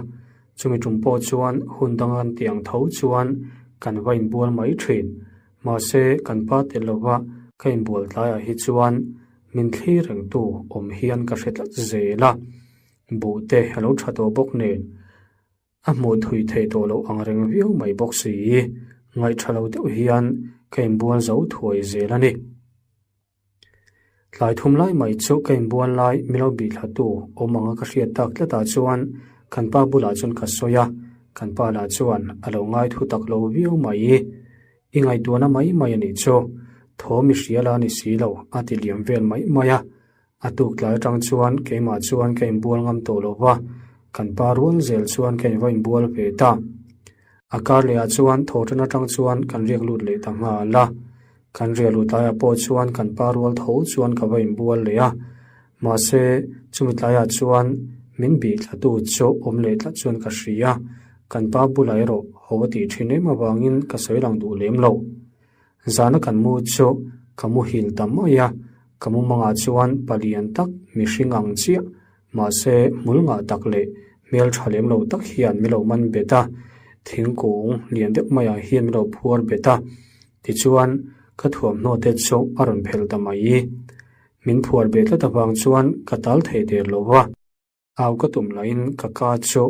chumi tum pawh chuan hun danga kan tih ang tho chuan kan va inbual mai thin. Mahse, kan pa tel lova ka inbual tlaiah hi chuan Min thlir rengtu awm hian ka hre tlat zel a, buh te a lo tha tawh bawk nen a hmuh thui theih tawh loh ang reng viau mai bawk si. Ngaih tha lo deuh hian ka inbual zo thuai zel a ni. Tlai thum lai mai chu ka inbual lai mi lo bih thlatu awm anga ka hriat tak tlatah chuan kan pa bulah chuan ka sawi a, kan pa lah chuan a lo ngai thu tak lo viau mai. I ngaihtuahna mai mai a nih chu, thaw mi hria la ni si lo, a ti liam vel mai mai a. A tuk tlai atang chuan keimah chuan ka inbual ngam tawh lo va, kan pa rual zel chuan ka inva inbual ve ta. A kar lehah chuan thaw tan atang chuan kan riak lut leh ta nghal a. Kan riah luh tlaiah pawh chuan kan pa rual tho chuan ka va inbual leh a. Mahse, chumi tlaiah chuan min bih thlatu chu awm leh tlat chuan ka hria. Kan pa bulah erawh ho a tih thin em avangin ka sawi lang duh lem lo. Zana kan mu chu ka muhil ta mai a, ka mumangah chuan palian tak mihring ang chiah, mahse hmul ngah tak leh hmel tha lem lo tak hian min lo man bet a, thingkung lian deuh maiah hian min lo phuar bet a, tichuan ka thuamhnaw te chu a rawn phelh ta mai. Min phuar ve tlat avang chuan ka tal thei der lo va, au ka tum lahin ka ka chu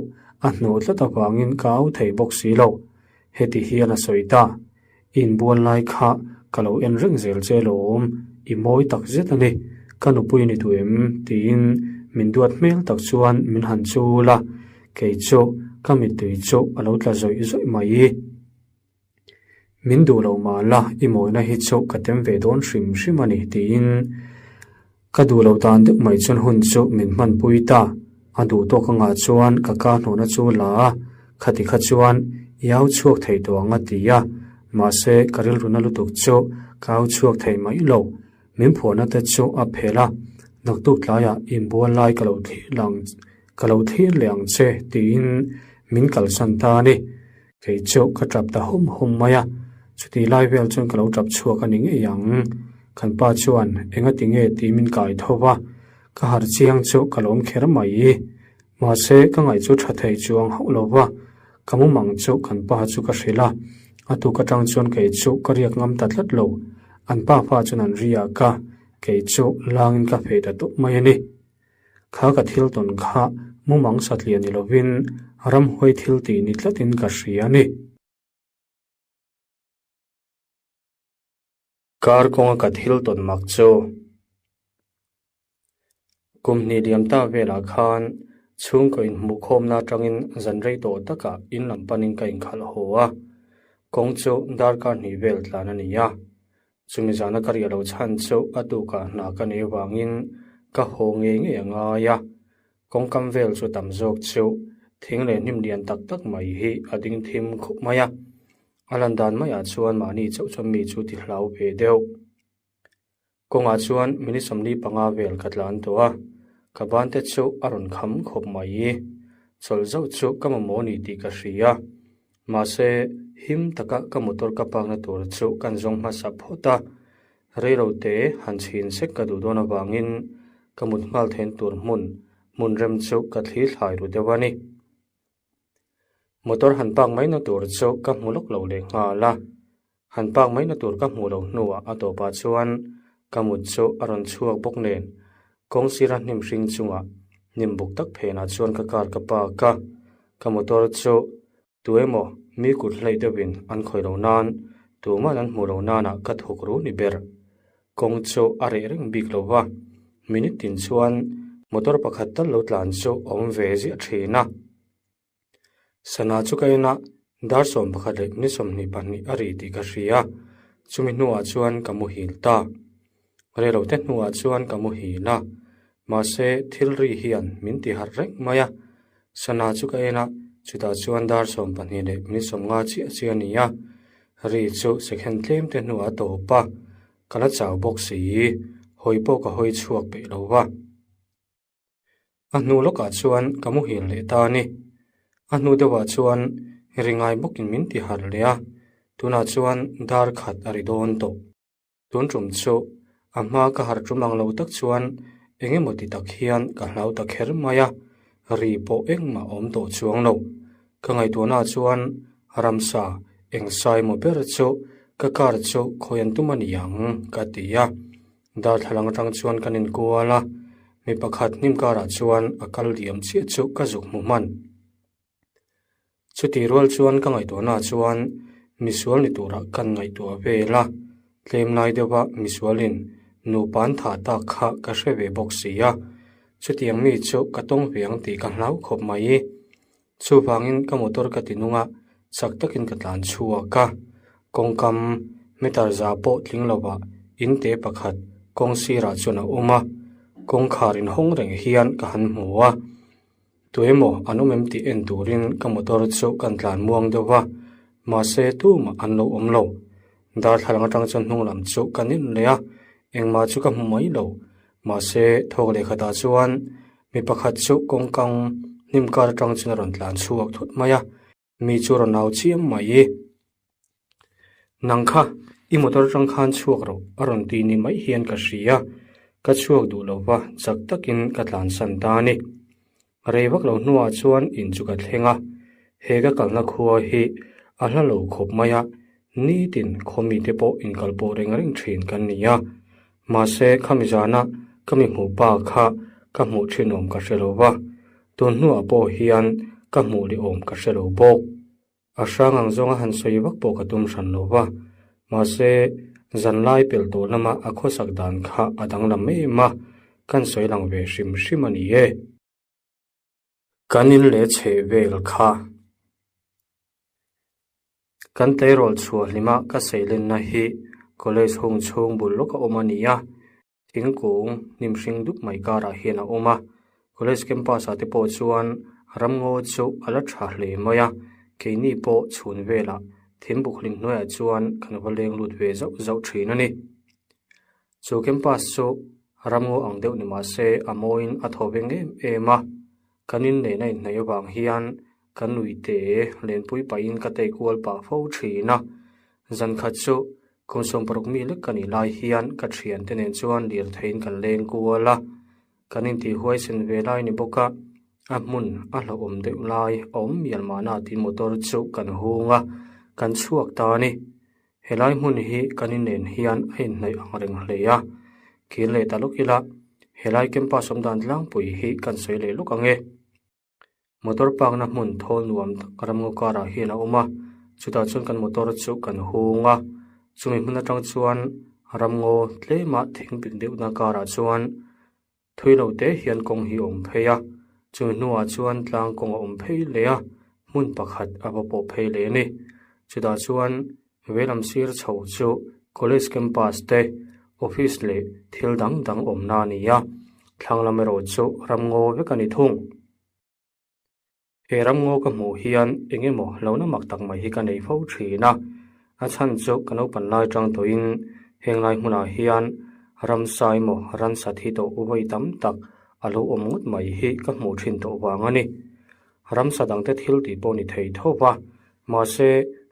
a hnawh tlat avangin ka au thei bawk si lo. Heti hian a sawi ta, I inbual lai kha ka lo en reng zel che lawm, i mawi tak zet a ni, ka nupui ni duh em? tiin min duat hmel tak chuan min han chul a, kei chu ka mittui chu a lo tla zawih zawih mai. Min duh lo mah la, i mawina hi chu ka tem ve dawn hrim hrim a ni, tiin ka duh lo dan deuh mai chuan hun chu min hmanpui ta. A duh tawk angah chuan ka ka hnawhna chu la a, khati kha chuan i au chhuak thei tawh ang a ti a, mahse ka rilruna lutuk chu ka au chhuak thei mai lo. Min phuahna te chu a phelh a, naktuk tlaiah inbual lai ka lo thlir lang ka lo thlir leh ang che, tiin min kalsan ta a ni. Kei chu ka tap ta hum hum mai a, chutih lai vel chuan ka lo tap chhuak a ni ngei ang. Kan pa chuan enga ti nge tih min kai tho va, ka harh chiang chu ka lawm kher mai. Mahse, ka ngaih chu tha thei chuang hauh lo va, ka mumang chu kan pa chu ka hrilh a, a tuk atang chuan kei chu ka riak ngam ta tlat lo. An pa fa chuan an riak a, kei chu langin ka feh ta tawp mai a ni. Kha ka thil tawn kha mumang satliah ni lovin ramhuai thil tih ni tlatin ka hria a ni. Kar kawnga ka thil tawn mak chu kum hnih liam ta velah khan chhungkaw inhmuhkhawmna atangin zan rei tawh takah in lam panin ka inkhalh haw a, kawng chu darkar hnih vel tlan a ni a. Chumi zana ka riah loh chhan chu a tukah hna ka nei avangin Ka haw ngei ngei a ngai a, kawngkam vel chu tam zawk chu thing leh hnim lian tak tak mai hi a ding thim khup mai a. A lan dan maiah chuan mahni chauh chuan mi chu ti hlau ve deuh. Kawngah chuan minute 45 vel ka tlan tawh a, ka ban te chu a rawn kham khawp mai. Chawlh zauh chu ka mamawh ni tih ka hria. Mahse, him taka ka motor ka park na tur chu kan zawng hmasa phawt a, reilo te han chhin sek ka duh dawn avangin ka mut nghal then tur hmun hmun rem chu ka thli thlai ru deuh a ni. Motor han park mai na tur chu ka hmu lawk lo leh nghal a, han park mai na tur ka hmuh loh hnuah a tawpah chuan ka mut chu a rawn chhuak bawk nen kawng sira hnim hring chungah hnim buk tak phenah chuan ka car ka park a, ka motor chu tu emaw mi kut hlei deuhin an khawih loh nan tuman an hmuh loh nanah ka thawk ru ni ber. Kawng chu a reh reng bik lo va, minute tin chuan motor pakhat tal lo tlan chu a awm ve ziah thin a. Sana chu ka en a, dar 11 leh minute 22 a ri tih ka hria, chumi hnuah chuan ka muhil ta. Reilote hnuah chuan ka muhil a, mahse thil ri hian min ti harh reng mai a. Sana chu ka en a, chutah chuan dar 12 leh minute 50 chiah chiah a ni a, ri chu second tlem te hnuah a tawp a, ka la chau bawk si, hawi pawh ka hawi chhuak peih lo va. A hnu lawkah chuan ka muhil leh ta a ni. A hnu deuhah chuan ri ngai bawkin min ti harh leh a, tunah chuan dar khat a ri dawn tawh. Tun tum chu a hma ka harh tum ang lo tak chuan eng emaw ti tak hian ka hlau ta kher mai a, ri pawh engmah a awm tawh chuang lo. Ka ngaihtuahnaah chuan ramsa eng sai maw ber chu ka car chu khawi an tum a ni ang ka ti a. Darthlalang atang chuan kan inkual a, mi pakhat hnim karah chuan a kal diam chiah chu ka zuk hmu hman. Chutih rual chuan ka ngaihtuahnaah chuan misual ni turah kan ngaihtuah vel a, tlem lai deuha misualin nupa an thah tak kha ka hre ve bawk si a, chutiang mi chu ka tawng ve ang tih ka hlau khawp mai. Chuvangin ka motor ka ti nung a, chak takin ka tlan chhuak a. Kawngkam meter za pawh tling lovah in te pakhat kawng sirah chuan a awm a, kawngkhar inhawng reng hian ka han hmu a. Tuemaw an awm em tih en turin ka motor chu kan tlan muang deuh va, mahse tumah an lo awm lo. Darthlalang atang chuan hnung lam chu ka nin leh a, engmah chu ka hmu mai lo. Mahse thawk leh khatah chuan mi pakhat chu kawngkang hnim kar atang chuan a rawn tlan chhuak thut mai a, mi chu a rawn au chiam mai. Nang kha i motor atang khan chhuak rawh a rawn ti ni mai hian ka hria, ka chhuak duh lo va chak takin ka tlansan ta a ni. Rei vak lo hnuah chuan in chu ka thleng a, he ka kalna khua hi a hla lo khawp mai a, nitin khaw mite pawh inkalpawh reng reng thin kan ni a. Mahse khami zana ka mi hmuh pa kha ka hmuh thin awm ka hre lo va, tun hnuah pawh hian ka hmuh leh awm ka hre lo bawk. A hrang ang zawnga han sawi vak pawh ka tum hran lo va, mahse zanlai pel tawh lama a khawsak dan kha a danglam em a, kan sawi lang ve hrim hrim a ni e. Kan in leh chheh vel kha kan tleirawl chhuah hlima ka seilenna hi college hung chhung bul lawk a awm a ni a. Thingkung hnim hring dup mai karah hian a awm a, college campus ah te pawh chuan ramngaw chu a la tha hle mai a, keini pawh chhun velah thingbuk hlim hnuaiah chuan kan va leng lut ve zauh zauh thin a ni. Chu campus chu ramngaw ang deuh ni mah se a mawiin a thaw veng em em a, kan inneihna inhnaih avang hian kan nuite lenpui pahin ka tei kual pah fo thin a, zan khat chu Kum 60 mi lek ka nih lai hian ka thiante nen chuan lirtheiin kan leng kual a, kan intih huaisen ve lai ni bawk a, a hmun a hlauhawm deuh lai a awm mial mahna tiin motor chu kan hung a, kan chhuak ta a ni. Helai hmun hi kan inen hian a inhnaih ang reng hle a, kir leh ta lawk ila helai campus awm dan tlangpui hi kan sawi leh lawk ang e. Motor park na hmun thawl nuam tak ramngaw karah hian a awm a, chutah chuan kan motor chu kan hung a, chumi hmun atang chuan ramngaw tlema thing pik deuhna karah chuan thui lo te hian kawng hi a awm phei a, chumi hnuah chuan tlang kawng a awm phei leh a, hmun pakhat a va pawh phei leh a ni. Chutah chuan veilam sir chho chu college campus te office leh thil dang dang awmna a ni a. Thlang lam erawh chu ramngaw vek a ni thung. He ramngaw ka hmuh hian eng emaw hlauhna mak tak mai hi ka nei fo thin a, a chhan chu ka naupan lai tang tawhin heng lai hmunah hian ramsa emaw ransa thi tawh vawi tam tak a lo awm ngawt mai hi ka hmuh thin tawh vang a ni. Ramsa dangte thil tih pawh ni thei tho va, mahse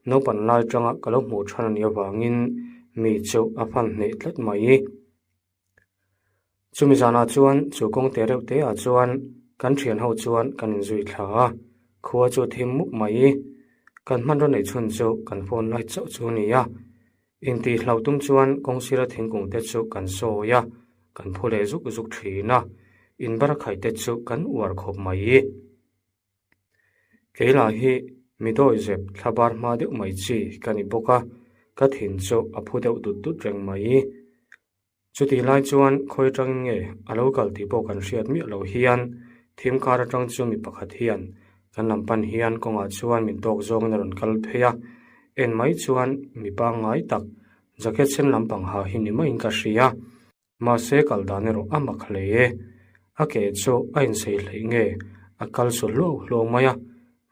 naupan lai tanga ka lo hmuh than a nih avangin mi chu a fan hneh tlat mai. Chumi zanah chuan chu kawng te reuh te ah chuan kan thian ho chuan kan inzui thla a, khua chu thim mup mai. Kan hmanraw neih chhun chu kan phone light chauh chu a ni a, intih hlauh tum chuan kawng sira thingkung te chu kan sawi a, kan phu leh zuk zuk thin a, inbar khaih te chu kan uar khawp mai. Kei lah hi mi dawi zep thla bar hma deuh mai chi ka ni bawk a, ka thin chu a phu deuh dut dut reng mai. Chutih lai chuan khawi atangin nge a lo kal tih pawh kan hriat miah loh hian thim kar atang chu mi pakhat hian kan lam pan hian kawngah chuan min tawk zawngin a rawn kal phei a, en mai chuan mi pangngai tak jacket sen lampang ha hi ni maiin ka hria. Mahse kal dan erawh a mak hle e. A ke chu a insei hleih nge a kal su hluau hluau mai a,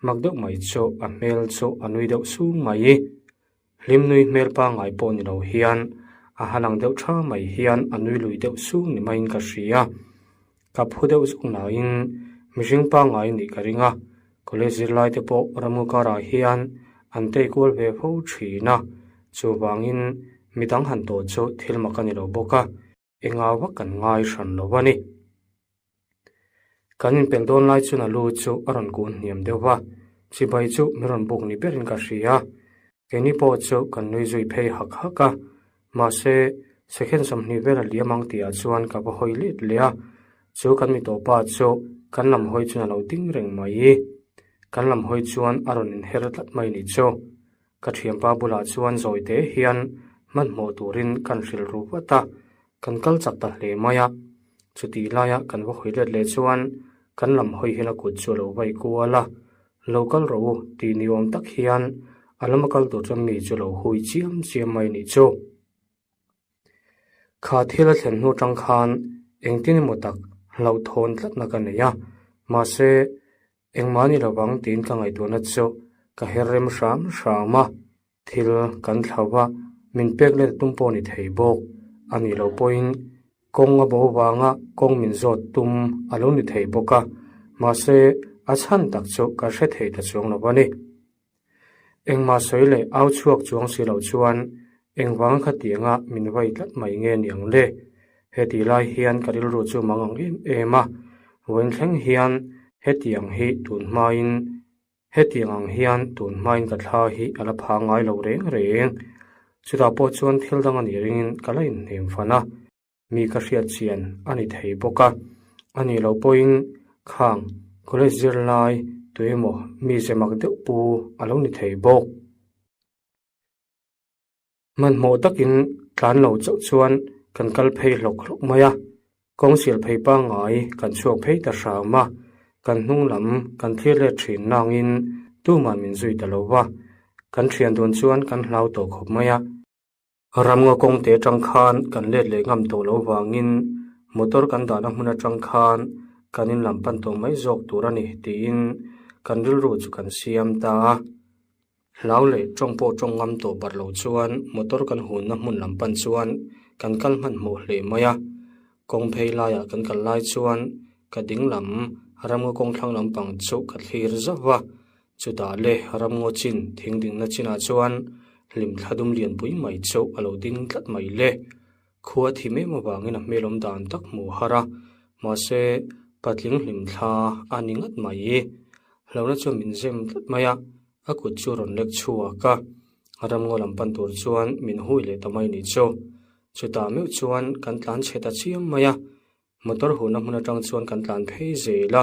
mak deuh mai chu a hmel chu a nui deuh sung mai. Hlim nui hmel pangngai pawh ni lo hian a ha lang deuh tha mai hian a nui lui deuh sung ni maiin ka hria. Ka phu deuh zuk nain mihring pangngai nih ka ring a, college zirlai te pawh ramngaw karah hian an tei kual ve fo thin a, chuvangin midang han tawh chu thil mak a ni lo bawk a, engah vak kan ngai hran lo a ni. Kan inpelh dawn lai chuan a lu chu a rawn kun hniam deuh va, chibai chu min rawn buk ni berin ka hria. Keini pawh chu kan nui zui phei hak hak a, mahse second 20 vel a liam ang tihah chuan ka va hawi let leh a, chu kan mi tawhpa chu kan lam hawi chuan a lo ding reng mai. Kan lam hawi chuan a rawn inher tlat mai ni chu. Ka thianpa bulah chuan zawi te hian hmanhmawh turin kan hrilh ru vat a, kan kal chak ta hle mai a. Chutih laia kan va hawi let leh chuan kan lam hawi hian a kut chu a lo vai kual a, Lo kal rawh u tih ni awm tak hian a lama kal tur chuan mi chu lo hui chiam chiam mai nih chu. Kha thil a thlen hnu tang khan engtin emaw tak hlauhthawn tlatna ka nei a, mahse Engmah ni lovang tiin ka ngaihtuahna chu ka her rem hram hram a, thil kan thlau va, min pek let tum pawh ni thei bawk a nih loh pawhin kawng a bo vanga kawng min zawt tum a lo ni thei bawk a, mahse a chhan tak chu ka hre thei ta chuang lo a ni. Engmah sawi leh au chhuak chuang si loh chuan engvanga khatianga min vai tlat mai nge niang le? Heti lai hian ka rilru chu mang ang em em a, vawiin thleng hian hetiang hi tun hmain hetiang ang hian tun hmain ka thla hi a la pha ngai lo reng reng. Chutah pawh chuan thil dang a nih ringin ka la inhnem fan a. Mi ka hriat chian a ni thei bawk a, a nih loh pawhin khang college zirlai tuemaw mi zemak deuh pu a lo ni thei bawk. Hmanhmawh takin tlan lo chauh chuan kan kal phei hlawk hlawk mai a, kawng sial phei pangngai kan chhuak phei ta hram a, kan hnung lam kan thlir let thin nangin tuman min zui ta lo va, kan thian dun chuan kan hlau tawh khawp mai a. Ramngaw kawng te atang khan kan let leh ngam tawh lo vangin motor kan dahna hmun atang khan kan in lam pan tawh mai zawk tur a ni tiin kan rilru chu kan siam ta a. Hlau leh tawng pawh tawng ngam tawh barh lo chuan motor kan hunna hmun lam pan chuan kan kal hmanhmawh hle mai a. Kawng phei laiah kan kal lai chuan ka ding lam ramngaw kawng thlang lampang chu ka thlir zauh va. Chutah le ramngaw chin thing dingna chinah chuan hlimthla dum lianpui mai chu a lo ding tlat mai le. Khua thi mem avangin a hmel awm dan tak hmuh har a, mahse patling hlimthla a ni ngat mai. Hlauhna chuan min zem tlat mai a, a kut chu rawn lek chhuak a, ramngaw lam pan tur chuan min hui leh ta mai ni chu. Chutah meuh chuan kan tlan chhe ta chiam mai a, Motor hurna hmun atang chuan kan tlan phei zel a,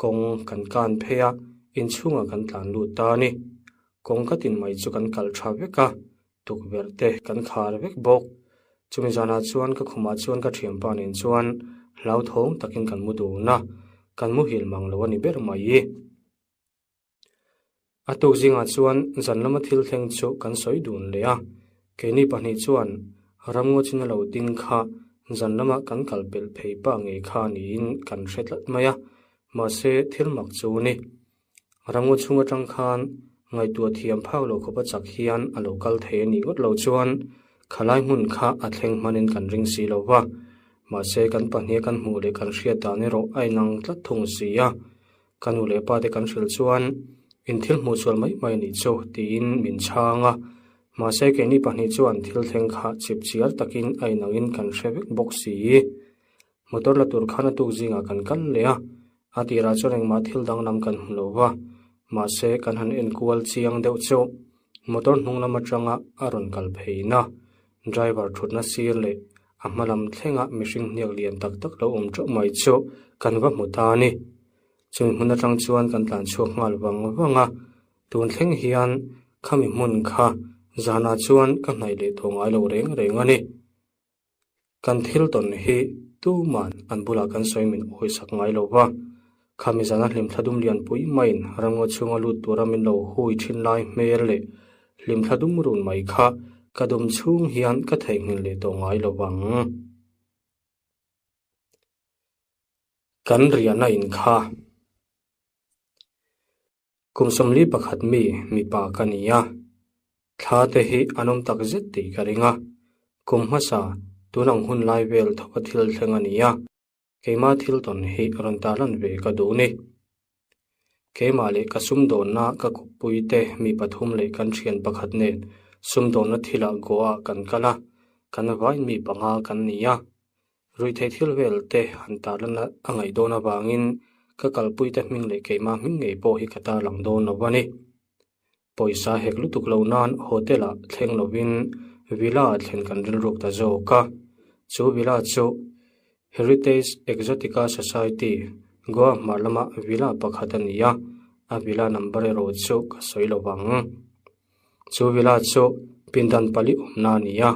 kawng kan kan phei a, inchhungah kan tlan lut ta a ni. Kawng ka tin mai chu kan kalh tha vek a, tukverh te kan khar vek bawk. Chumi zanah chuan ka khumah chuan ka thianpa nen chuan hlauthawng takin kan mu dun a, kan muhil mang lo a ni ber mai. A tuk zingah chuan zan lama thil thleng chu kan sawi dun leh a, keini pahnih chuan ramngaw chin a lo ding kha Zan lama kan kal pelh phei pah ngei kha niin kan hre tlat mai a, mahse thil mak chu ni. Ramngaw chhung atang khan ngaihtuah thiam phak lo khawpa chak hian a lo kal thei a nih ngawt lo chuan khalai hmun kha a thleng hmanin kan ring si lo va, mahse kan pahniha kan hmuh leh kan hriat dan erawh a inang tlat thung si a. Ka nu leh pa te kan hrilh chuan in thil hmuh sual mai mai a nih chu tiin min chhang a, mahse keini pahnih chuan thil thleng kha chip chiar takin a inangin kan hre vek bawk si. Motor la tur khan a tuk zingah kan kal leh a, a tirah chuan engmah thil danglam kan hmu lo va, mahse kan han enkual chiang deuh chu motor hnung lam atanga a rawn kal pheina driver thutna sir leh a hma lam thlenga mihring hniak lian tak tak lo awm teuh mai chu kan va hmu ta a ni. Chumi hmun atang chuan kan tlan chhuak nghal vang vang a, tun thleng hian khami hmun kha zanah chuan ka hnaih leh tawh ngai lo reng reng a ni. Kan thil tawn hi tuman an bulah kan sawi min awisak ngai lo va, khami zana hlimthla dum lianpui maiin ramngaw chhunga lut tura min lo hui thin lai hmel leh hlimthla dum run mai kha ka dum chhung hian ka theihnghilh leh tawh ngai lo vang. Kan riahna in kha. Kum 41 mi mipa ka ni a, thla te hi an awm tak zet tih ka ring a, kum hmasa tun ang hun lai vel thawka thil thleng a ni a, keimah thil tawn hi rawn tarlan ve ka duh ni. Keimah leh ka sumdawnna ka kawppui te mi pathum leh kan thian pakhat nen sumdawnna thilah Goa kan kal a, kan vain mi panga kan ni a. Ruihtheih thil vel te han tarlan a ngaih dawn avangin ka kalpui te hming leh keimah hming ngei pawh hi ka tarlang dawn lo a ni. Pawisa hek lutuk lo nan hotel ah thleng lovin villa ah thlen kan rilruk ta zawk a. Chu villa chu Heritage Exotica Society, Goa hmar lama villa pakhat a ni a, a villa number erawh chu ka sawi lo vang. Chu villa chu pindan pali awmna a ni a.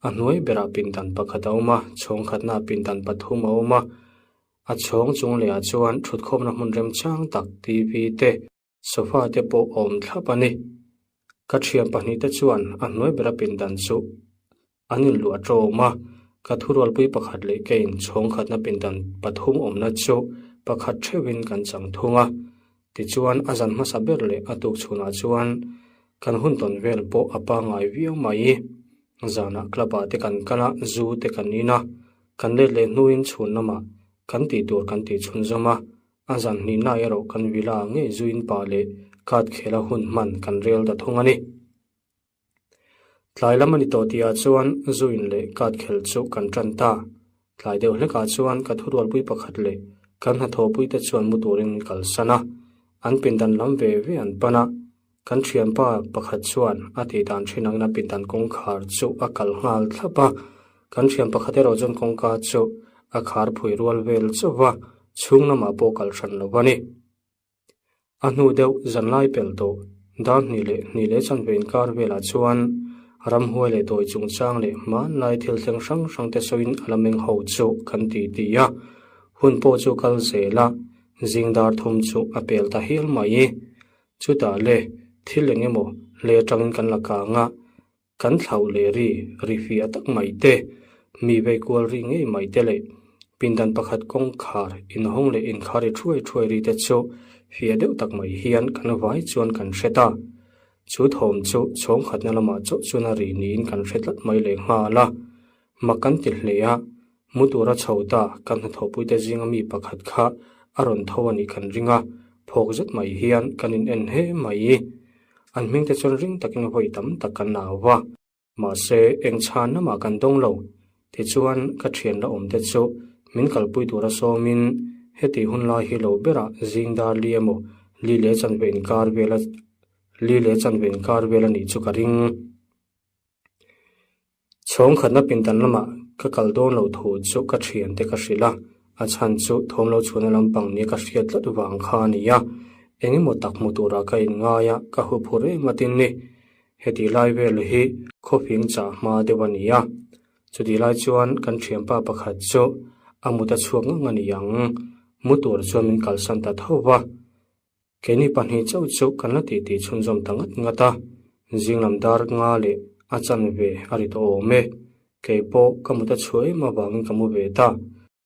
A hnuai berah pindan pakhat a awm a, chhawng khatnaah pindan pathum a awm a. A chhawng chung lehah chuan thutkhawmna hmun remchang tak TV te, sofa te pawh a awm thlap a ni. Ka thian pahnihte chuan a hnuai bera pindan chu an inluah tawm a, ka thurualpui pakhat leh keiin chhawng khatna pindan pathum awmna chu pakhat theuhin kan chang thung a. Tichuan a zan hmasa ber leh a tuk chhunah chuan kan hun tawn vel pawh a pangngai viau mai. Zanah club ah te kan kal a, zu te kan in a, kan let leh hnuin chhun lamah kan tih tur kan tih chhunzawm a, a zan hnihna erawh kan villa ngei zuin pah leh card khela hun hman kan rel ta thung a ni. Tlai lam a ni tawh tihah chuan zuin leh card khelh chu kan tan ta. Tlai deuh hlekah chuan ka thurualpui pakhat leh kan hnathawhpuite chuan mu turin min kalsan a, an pindan lam ve ve an pan a. Kan thianpa pakhat chuan a tih dan thin angin a pindan kawngkhar chu a kal nghal thlap a, kan thian pakhat erawh chuan kawngka chu a khar phui rual vel chauh va, chhung lamah pawh kal hran lo a ni. A hnu deuh zanlai pel tawh dar hnih leh hnih leh chanve inkar velah chuan ramhuai leh dawi chungchang leh hmanlai thil thleng hrang hrang te sawiin a la meng ho chu kan ti ti a, hun pawh chu kal zel a, zing dar thum chu a pel ta hial mai. Chutah le thil eng emaw hle atangin kan la kang a, kan thlauh leh ri ri fiah tak mai te, mi vei kual ri ngei mai te leh pindan pakhat kawngkhar inhawng leh inkhar ri thuai thuai ri te chu fiah deuh tak mai hian kan vai chuan kan hre ta. Chu thawm chu chhawng khatna lamah chauh chuan a ri niin kan hre tlat mai leh nghal a. Mak kan ti hle a, mu tura chho ta kan hnathawhpuite zinga mi pakhat kha a rawn tho a nih kan ring a, phawk zet mai hian kan in en hle mai. An hmingte chuan ring takin vawi tam tak kan au va, mahse eng chhan lamah kan dawng lo. Tichuan ka thian la awmte chu min kalpui tura sawmin heti hun lai hi lo berah zing dar li emaw li leh chanve inkar vela li leh chanve inkar vel a nih chu ka ring. Chhawng khatna pindan lamah ka kal dawn lo thu chu ka thiante ka hrilh a, a chhan chu thawm lo chhuahna lampang nia ka hriat tlat vang kha a ni a, eng emaw tak hmu turah ka inngai a, ka huphur em atin ni. Heti lai vel hi khawfing chah hma deuh a ni a, chutih lai chuan kan thianpa pakhat chu a mut a chhuak ngang a ni ang, mu tur chuan min kalsan ta tho va. Keini pahnih chauh chu kan la titi chhunzawm ta ngat ngat a, zinglam dar nga leh a chanve a ri tawh awm e. Kei pawh ka mut a chhuah em avangin ka mu ve ta.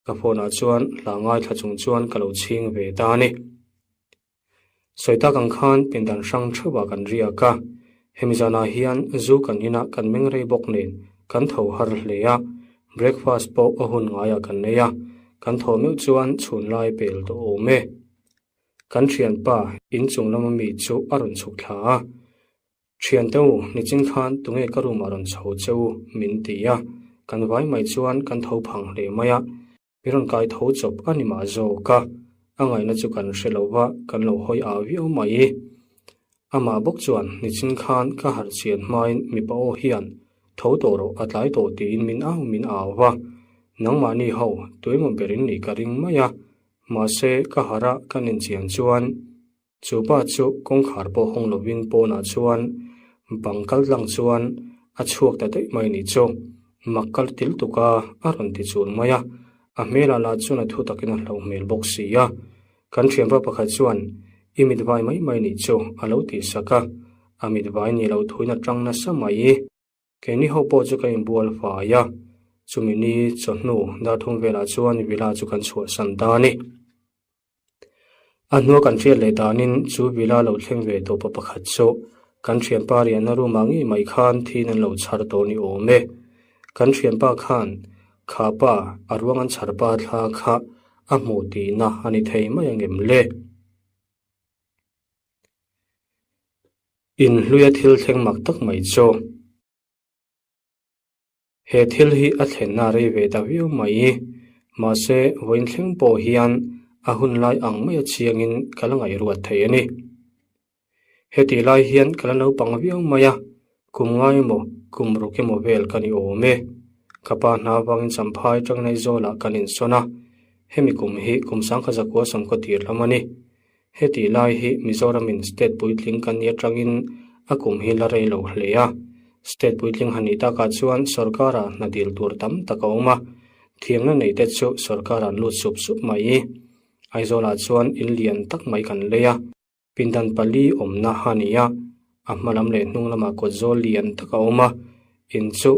Ka phone ah chuan hla ngaithla chung chuan ka lo chhing ve ta a ni. Sawi tak ang khan pindan hrang theuhah kan riak a. Hemi zanah hian zu kan inah kan meng rei bawk nen kan tho har hle a. Breakfast pawh a hun ngaiah kan nei a. Kan thaw meuh chuan chhun lai pel tawh awm e. Kan thianpa inchung lama mi chu a rawn chhuk thla a. Thiante u, nichin khan tunge ka room ah rawn chho che u min ti a, kan vai mai chuan kan tho phang hle mai a, mi rawn kai tho chawp a ni mah zawk a, a ngaihna chu kan hre lo va, kan lo hawi au viau mai. Amah bawk chuan nichin khan ka harh chian hmain mipa aw hian tho tawh rawh a tlai tawh tiin min au min au va, nangmahni ho tuemaw berin nih ka ring mai a, mahse ka harh a ka nen chian chuan Chu pa chu kawngkhar pawh hawng lovin pawnah chuan bang kal tlang chuan a chhuak ta daih mai nih chu. Mak kal til tuk a, a rawn ti chul mai a. A hmelah lah chuan a thu takin a hlauh hmel bawk si a. Kan thianpa pakhat chuan, I mit vai mai mai nih chu, a lo tih sak a. A mit vai ni lo thuin a tang nasa mai. Keini ho pawh chu kan inbual fai a, chumi ni chawhnu darthum velah chuan villa chu kan chhuahsan ta a ni. A hnua kan hriat leh danin chu villa lo thleng ve tawh pa pakhat chu kan thianpa riahna room ah ngei mai khan thin an lo chhar tawh ni awm e. Kan thianpa khan kha pa a ruang an chhar pa thla kha a hmuh tihna a ni thei mai angem le? Inhluia thil thleng mak tak mai chu. He thil hi a thlenna rei ve ta viau mai. Mahse, vawiin thleng pawh hian a hun lai ang maia chiangin ka la ngaihruat thei a ni. Hetih lai hian ka la naupang viau mai a, kum ngai emaw, kum ruk emaw vel ka ni awm e. Ka pa hna avangin Champhai Tangnai Zawlah kan insawn a, hemi kum hi kum sangkhat zakua sawmkaw tir lam a ni. Hetih lai hi Mizoramin state puitling kan nih atangin a kum hi la rei lo hle a. State puitling han nih takah chuan sorkara hna dil tur tam tak a awm a, thiamna nei te chu sorkar an lut sup sup mai. Aizawlah chuan in lian tak mai kan lei a, pindan pali awmna a ni a, a hma lam leh hnung lamah kawt zawl lian tak a awm a, in chu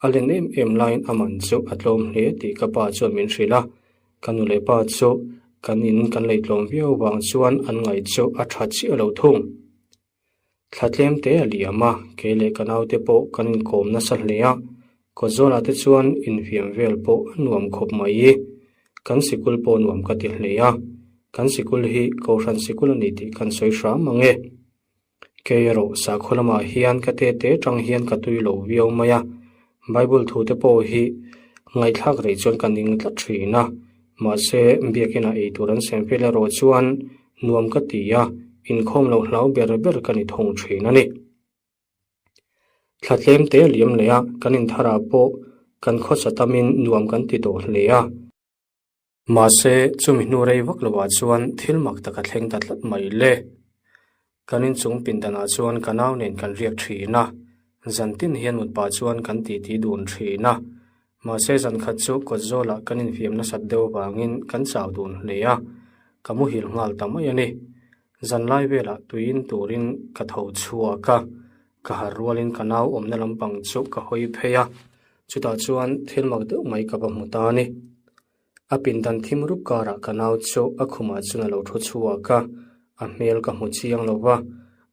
a len em em laiin a man chu a tlawm hle tih ka pa chuan min hrilh a. Ka nu leh pa chu kan in kan lei tlawm viau vang chuan an ngaih chu a tha chiah lo thung. Thla tlem te a liam a, kei leh ka naute pawh kan inkawm nasa hle a, kawtzawlah te chuan infiam vel pawh a nuam khawp mai. Kan sikul pawh nuam ka ti hle a, kan sikul hi Kohhran sikul a ni tih kan sawi hram ang e. Kei erawh sakhaw lamah hian ka tete tang hian ka tui lo viau mai a, Bible thu te pawh hi ngaihthlak rei chuan ka ning tlat thin a, mahse biakinah ei tur an sem fel erawh chuan nuam ka ti a, inkhawm lo hlau ber ber ka ni thung thin a ni. Thla tlem te a liam leh a, kan intharah pawh kan khawsa tamin nuam kan ti tawh hle a. Mahse, chumi hnu rei vak lovah chuan thil mak tak a thleng ta tlat mai le. Kan inchung pindanah chuan ka nau nen kan riak thin a, zan tin hian mut pah chuan kan titi dun thin a. Mahse, zan khat chu kawt zawlah kan infiam nasat deuh vangin kan chau dun hle a, ka muhil nghal ta mai a ni. Zan lai velah tuiin turin ka tho chhuak a, ka harh rualin ka nau awmna lampang chu ka hawi phei a. Chutah chuan thil mak deuh mai ka va hmu ta a ni. A pindan thim rup karah ka nau chu a khumah chuan a lo thu chhuak a, a hmel ka hmu chiang lo va,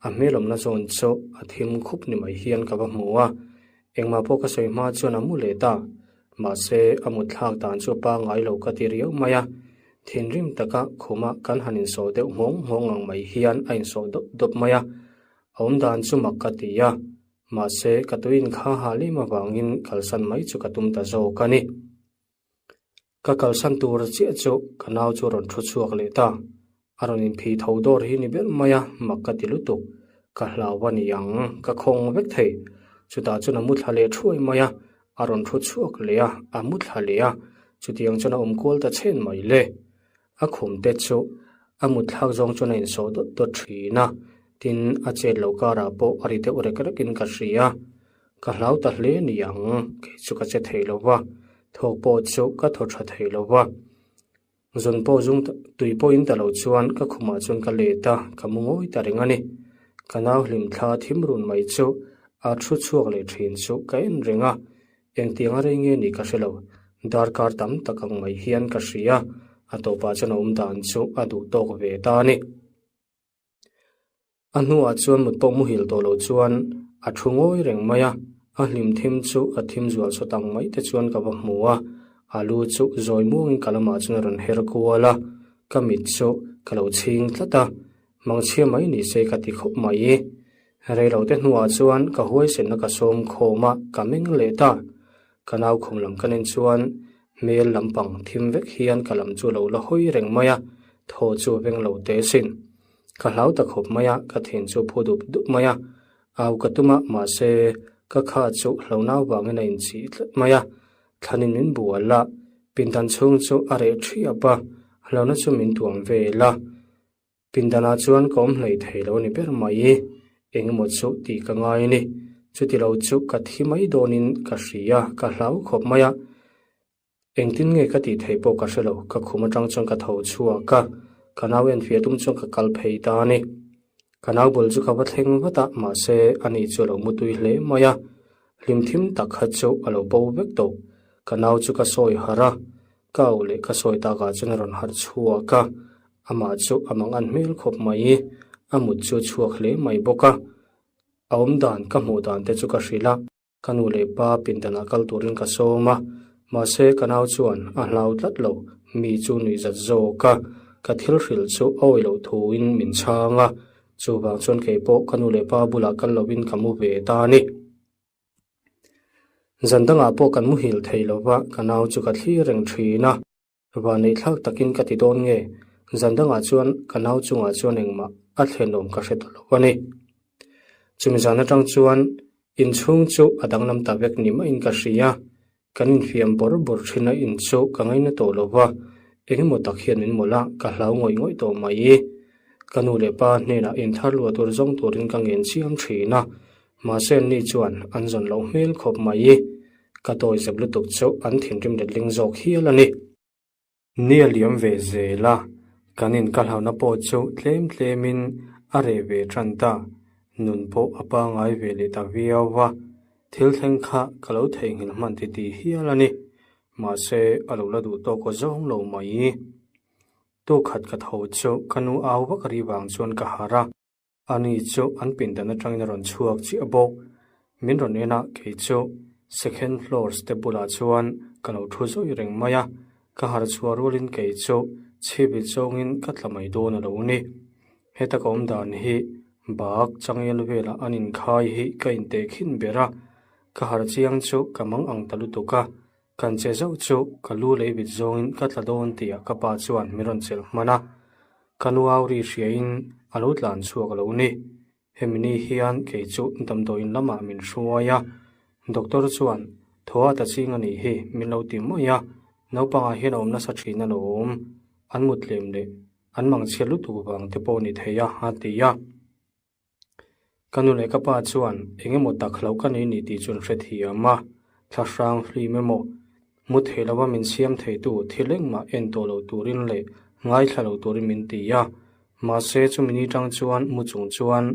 a hmel awmna zawn chu a thim khup ni mai hian ka va hmu a. Engmah pawh ka sawi hma chuan a mu leh ta. Mahse, a mut thlak dan chu a pangngai lo ka ti riau mai a. Thinrim taka khuma kan han insawh deuh nghawng nghawng ang mai hian a insawh dawp dawp mai a. A awm dan chu mak ka ti a. Mahse, ka tuin kha ha lem avangin kalsan mai chu ka tum ta zawk a ni. Ka kalsan tur chiah chu ka nau chu a rawn thu chhuak leh ta. A rawn inphih tho dawr hi ni ber mai a, mak ka ti lutuk. Ka hlau a ni ang, ka khawng vek thei. Chutah chuan a mu thla leh thuai mai a, a rawn thu chhuak leh a, a mu thla leh a, chutiang chuan a awm kual ta chhen mai le. A khum te chu a mut thlak zawng chuan a insawh dawt dawt thin a, tin a chet loh karah pawh a ri deuh rek rekin ka hria. Ka hlau ta hle ni ang, kei chu ka che thei lo va, thawk pawh chu ka thaw tha thei lo va. Zun pawh zung tui pawhin ta lo chuan ka khumah chuan ka let a, ka mu ngawi ta reng a ni. Ka nau hlim thla thim run mai chu a thu chhuak leh thin chu ka en reng a. Engtiang a rei nge nih ka hre lo, darkar tam tak ang mai hian ka hria, a tawpah chuan a awm dan chu a duh tawk ve ta a ni. A hnuah chuan mut pawh muhil tawh lo chuan a thu ngawi reng mai a, a hlim thim chu a thim zual sawt ang mai te chuan ka va hmu a, a lu chu zawi muangin ka lamah chuan a rawn her kual a, ka mit chu ka lo chhing tlat a, mangchhia mai ni se ka ti khawp mai. Reilote hnuah chuan ka huaisenna ka sawm khawm a, ka meng leh ta. Ka nau khum lam ka nen chuan hmel lampang thim vek hian ka lam chu a lo la hawi reng mai a, thaw chu a veng lo teh asin. Ka hlau ta khawp mai a, ka thin chu phu dup dup mai a. Au ka tum a, mahse ka kha chu hlo nau vangin a inchih tlat mai a. Thlanin min bual a, pindan chhung chu a reh thiap a, hlauhna chu min tuam vel a. Pindanah chuan ka awm hleih thei lo a ni ber mai. Eng emaw chu tih ka ngai a ni. Chuti lo chu ka thi mai dawnin ka hria, ka hlau khawp mai a. Engtin nge ka tih theih pawh ka hre lo, ka khum atang chuan ka tho chhuak a, ka nau enfiah tum chuan ka kal phei ta a ni. Ka nau bul chu ka va thleng vat a, mahse ani chu a lo mutui hle mai a, hlim thim tak kha chu a lo bo vek tawh. Ka nau chu ka sawi harh a, ka auh leh ka sawi takah chuan a rawn harh chhuak a, amah chu a mangan hmel khawp mai, a mut chu a chhuak hle mai bawk a, a awm dan ka hmuh dan te chu ka hrilh a. Ka nu leh pa pindanah kal turin ka sawm a, mahse ka nau chuan a hlau tlat lo, mi chu nuih zat zawk a, ka thil hrilh chu a awih loh thuin min chhang a, chuvang chuan kei pawh ka nu leh pa bulah kal lovin ka mu ve ta a ni. Zan dangah pawh kan muhil thei lova, ka nau chu ka thlir reng thin a. Vanneih thlak takin ka ti dawn nge? Zan dangah chuan ka nau chungah chuan engmah a thlenawm ka hre ta lo a ni. Chumi zan atang chuan inchhung chu a danglam ta vek ni maiin ka hria. Kan infiam bawrh bawrh thin a in chu ka ngaina tawh lo va, engemaw tak hian min mawlh a, ka hlau ngawih ngawih tawh mai. Ka nu leh pa hnenah inthar luah tur zawng turin ka ngen chiam thin a, mahse anni chuan an zawn loh hmel khawp mai. Ka tawi zep lutuk chu an thinrim letling zawk hial a ni. Ni a liam ve zel a, kan inkalhona pawh chu tlem tlemin a reh ve tan ta. Nun pawh a pangai ve leh ta viau va, thil thleng kha ka lo theihnghilh hman ti ti hial a ni. Mahse, a lo la duh tawk aw zawng lo mai. Tukhat ka tho chu ka nu au vak ri vang chuan ka harh a. Ani chu an pindan atangin a rawn chhuak chiah bawk. Min rawn en a, kei chu second floor step bulah chuan ka lo thu zawih reng mai a. Ka harh chhuah rualin kei chu chhipil zawngin ka tla mai dawn a lo ni. Heta ka awm dan hi bak changel velah an inkhai hi ka inteh khin ber a. Ka harh chiang chu ka mang ang ta lutuk a. Kan che zauh chu ka lu lei vit zawngin ka tla dawn tihah ka pa chuan min rawn chelh hman a. Ka nu au ri hriain a lo tlan chhuak a lo ni. Hemi ni hian kei chu damdawiin lamah min hruai a, doctor chuan thaw a ta ching a nih hi min lo ti mai a, naupangah hian a awm nasa thin a lo awm, an mut tlem leh an mangchhiat lutuk vang te pawh a ni thei a, a ti a. Ka nu leh ka pa chuan eng emaw tak hlauh ka nei ni tih chu an hrethiam a, thlahrang hlim emaw, mu thei lova min siam theitu thil engmah en tawh lo turin leh ngaithla lo turin min ti a, mahse chumi ni tang chuan mu chung chuan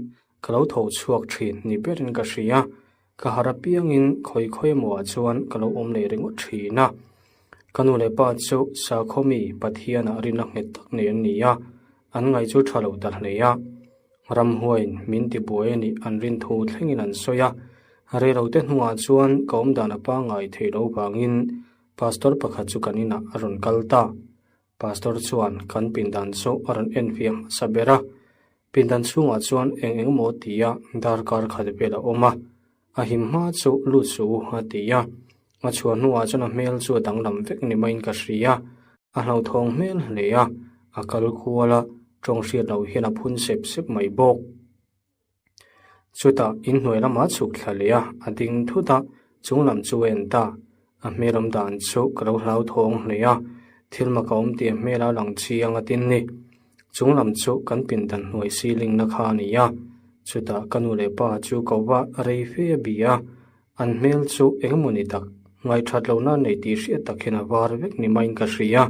ka lo tho chhuak thin ni berin ka hria, ka harh apiangin khawi khawi emaw ah chuan ka lo awm leh ringawt thin a. Ka nu leh pa chu sakhaw mi Pathianah rinna nghet tak nei an ni a, an ngaih chu tha lo ta hle a. Ramhuaiin min ti buai a nih an rin thu thlengin an sawi a, reilote hnuah chuan ka awmdan a pangngai theih loh vangin Pastor pakhat chu kan inah a rawn kal ta. Pastor chuan kan pindan chu a rawn en fiah hmasa ber a, pindan chhungah chuan eng eng emaw tia darkar khat vel a awm a, a him hma chu lut suh u a ti a, a chhuah hnuah chuan a hmel chu a danglam vek ni maiin ka hria, a hlauthawng hmel hle a, a kal kual a, tawng hriat loh hian a phun sep sep mai bawk. Chutah inhnuai lamah chhuk thla leh a, a ding thut a, chung lam chu a en ta. A hmel awm dan chu ka lo hlauthawng hle a, thil mak a awm tih a hmel a lang chiang a tin ni. Chung lam chu kan pindan hnuai ceiling na kha a ni a, chutah ka nu leh pa chu ko va rei fe a bi a, an hmel chu engemaw ni tak, ngaihthat lohna nei tih hriat tak hian a var vek ni maiin ka hria.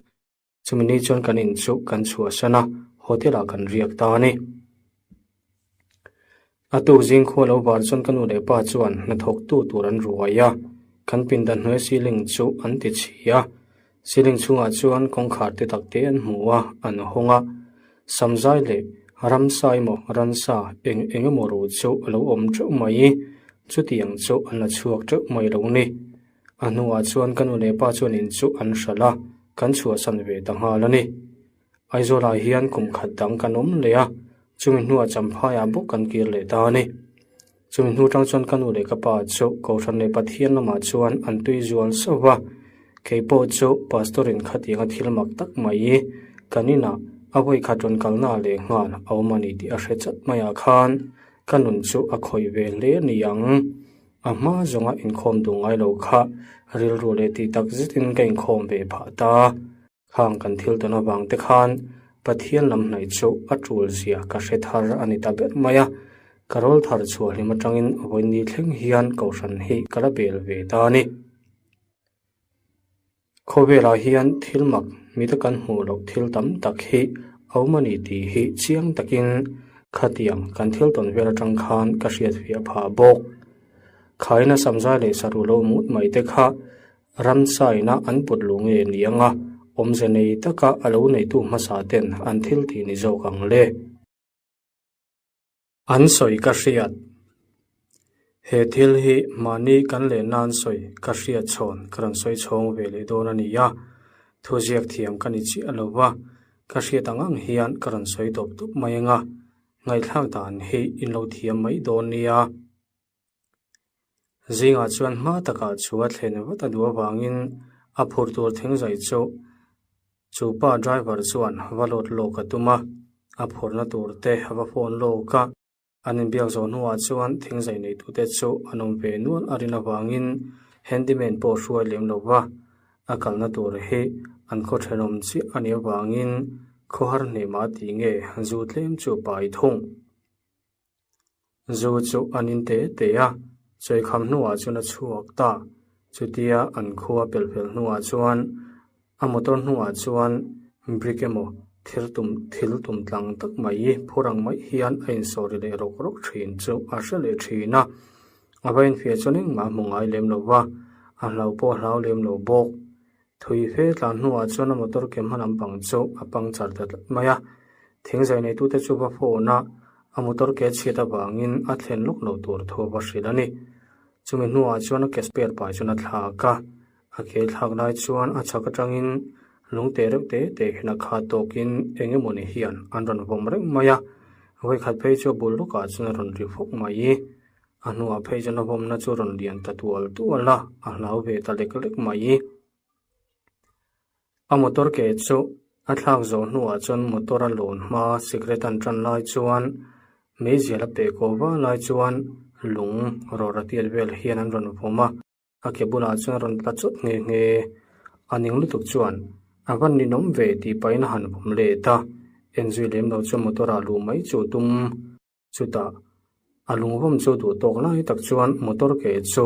Chumi ni chuan kan in chu kan chhuahsan a, hotel ah kan riak ta a ni. A tuk zing khua lo var chuan ka nu leh pa chuan hnathawktu tur an ruai a. Kan pindan hnuai ceiling chu an ti chhi a, ceiling chhungah chuan kawngkhar te tak te an hmu a, an hawng a. Samzai leh ramsa emaw ransa eng eng emaw ru chu a lo awm teuh mai, chutiang chu an la chhuak teuh mai lo ni. A hnuah chuan ka nu leh pa chuan in chu an hralh a, kan chhuahsan ve ta nghal a ni. Aizawlah hian kum khat dang kan awm leh a, chumi hnuah Champhaiah bawk kan kir leh ta a ni. Chumi hnu tang chuan ka nu leh ka pa chu Kohhran leh Pathian lamah chuan an tui zual sauh va, kei pawh chu Pastor in khatianga thil mak tak mai kan inah a vawi khat rawn kalna leh nghal a awm a ni tih a hre chat maiah khan ka nun chu a khawih ve hle a ni ang. A hma zawnga inkhawm duh ngai lo kha rilru leh tih tak zetin ka inkhawm ve phah ta. Khang kan thil tawn avang te khan Pathian lam hnaih chu a tul zia ka hre thar a ni ta ber mai a, ka rawl thar chhuah hlim atangin vawiin thleng hian Kohhran hi ka la bel ve ta a ni. Khawvelah hian thil mak mita kan hmuh loh thil tam tak hi a awm a ni tih hi chiang takin khatiang kan thil tawn vel atang khan ka hriat fiah phah bawk. Khaina samzai leh saruh lo mut mai te kha Ramsaina an put luh nge ni anga awmze nei taka a lo neitu hmasa ten an thil tih ni zawk ang le. An sawi ka hriat. He thil hi mahni kan leh nan sawi ka hriat chhawn ka rawn sawi chhawng ve leh dawn a ni a, thuziak thiam ka ni chiah lo va, ka hriat ang ang hian ka rawn sawi tawp tawp mai anga ngaihthlak dan hi in lo thiam mai dawn nia. Zingah chuan hma takah chu a thlen vat a duh avangin a phur tur thingzai chu chu pa driver chuan va load lawk a tum a, a phurna tur te a va phone lawk a. An inbiak zawh hnuah chuan thingzai neitute chu an awm ve nual a rin avangin handyman pawh hruai lem lo va, a kalna tur hi an khaw thenawm chiah a nih avangin khawhar hnehmah tih nge zu tlem chu pai thung. Zu chu an in te te a, chawikham hnuah chuan a chhuak ta. Chutia an khua pelh fel hnuah chuan a motor hnuah chuan brick emaw thil tum thil tum tlang tak mai phur ang mai hian a insawri leh rawk rawk thin chu a hre leh thin a. A va infiah chuan engmah a hmu ngai lem lo va, a hlau pawh a hlau lem lo bawk. Thui fe tlan hnuah chuan a motor ke hma lampang chu a puncture ta tlat mai a, thingzai neitute chu va phone a, a motor ke chhiat avangin a thlen lawk lo tur thu a va hrilh a ni. Chumi hnuah chuan a ke spare pai chuan a thlak a, a ke thlak lai chuan a chhak atangin lungte reuh te te hian a khat tawkin eng emawni hian an rawn vawm reng mai a, vawikhat phei chu a bul lawkah chuan a rawn ri fawk mai. A hnuah phei chuan a vawmna chu rawn lian ta tual tual a, a hlau ve ta lek lek mai. A motor ke chu a thlak zawh hnuah chuan motor a lawn hma cigarette an tan lai chuan meizial a peh kaw va lai chuan lung rawra tiat vel hian an rawn vawm a, a ke bulah chuan a rawn tla chawt nghe nghe. A ning lutuk chuan a van ninawm ve tih pahin a han vawm let a, enzui lem lo chuan motor ah luh mai chu tum. Chutah a lungvawm chu duh tawk lai tak chuan motor ke chu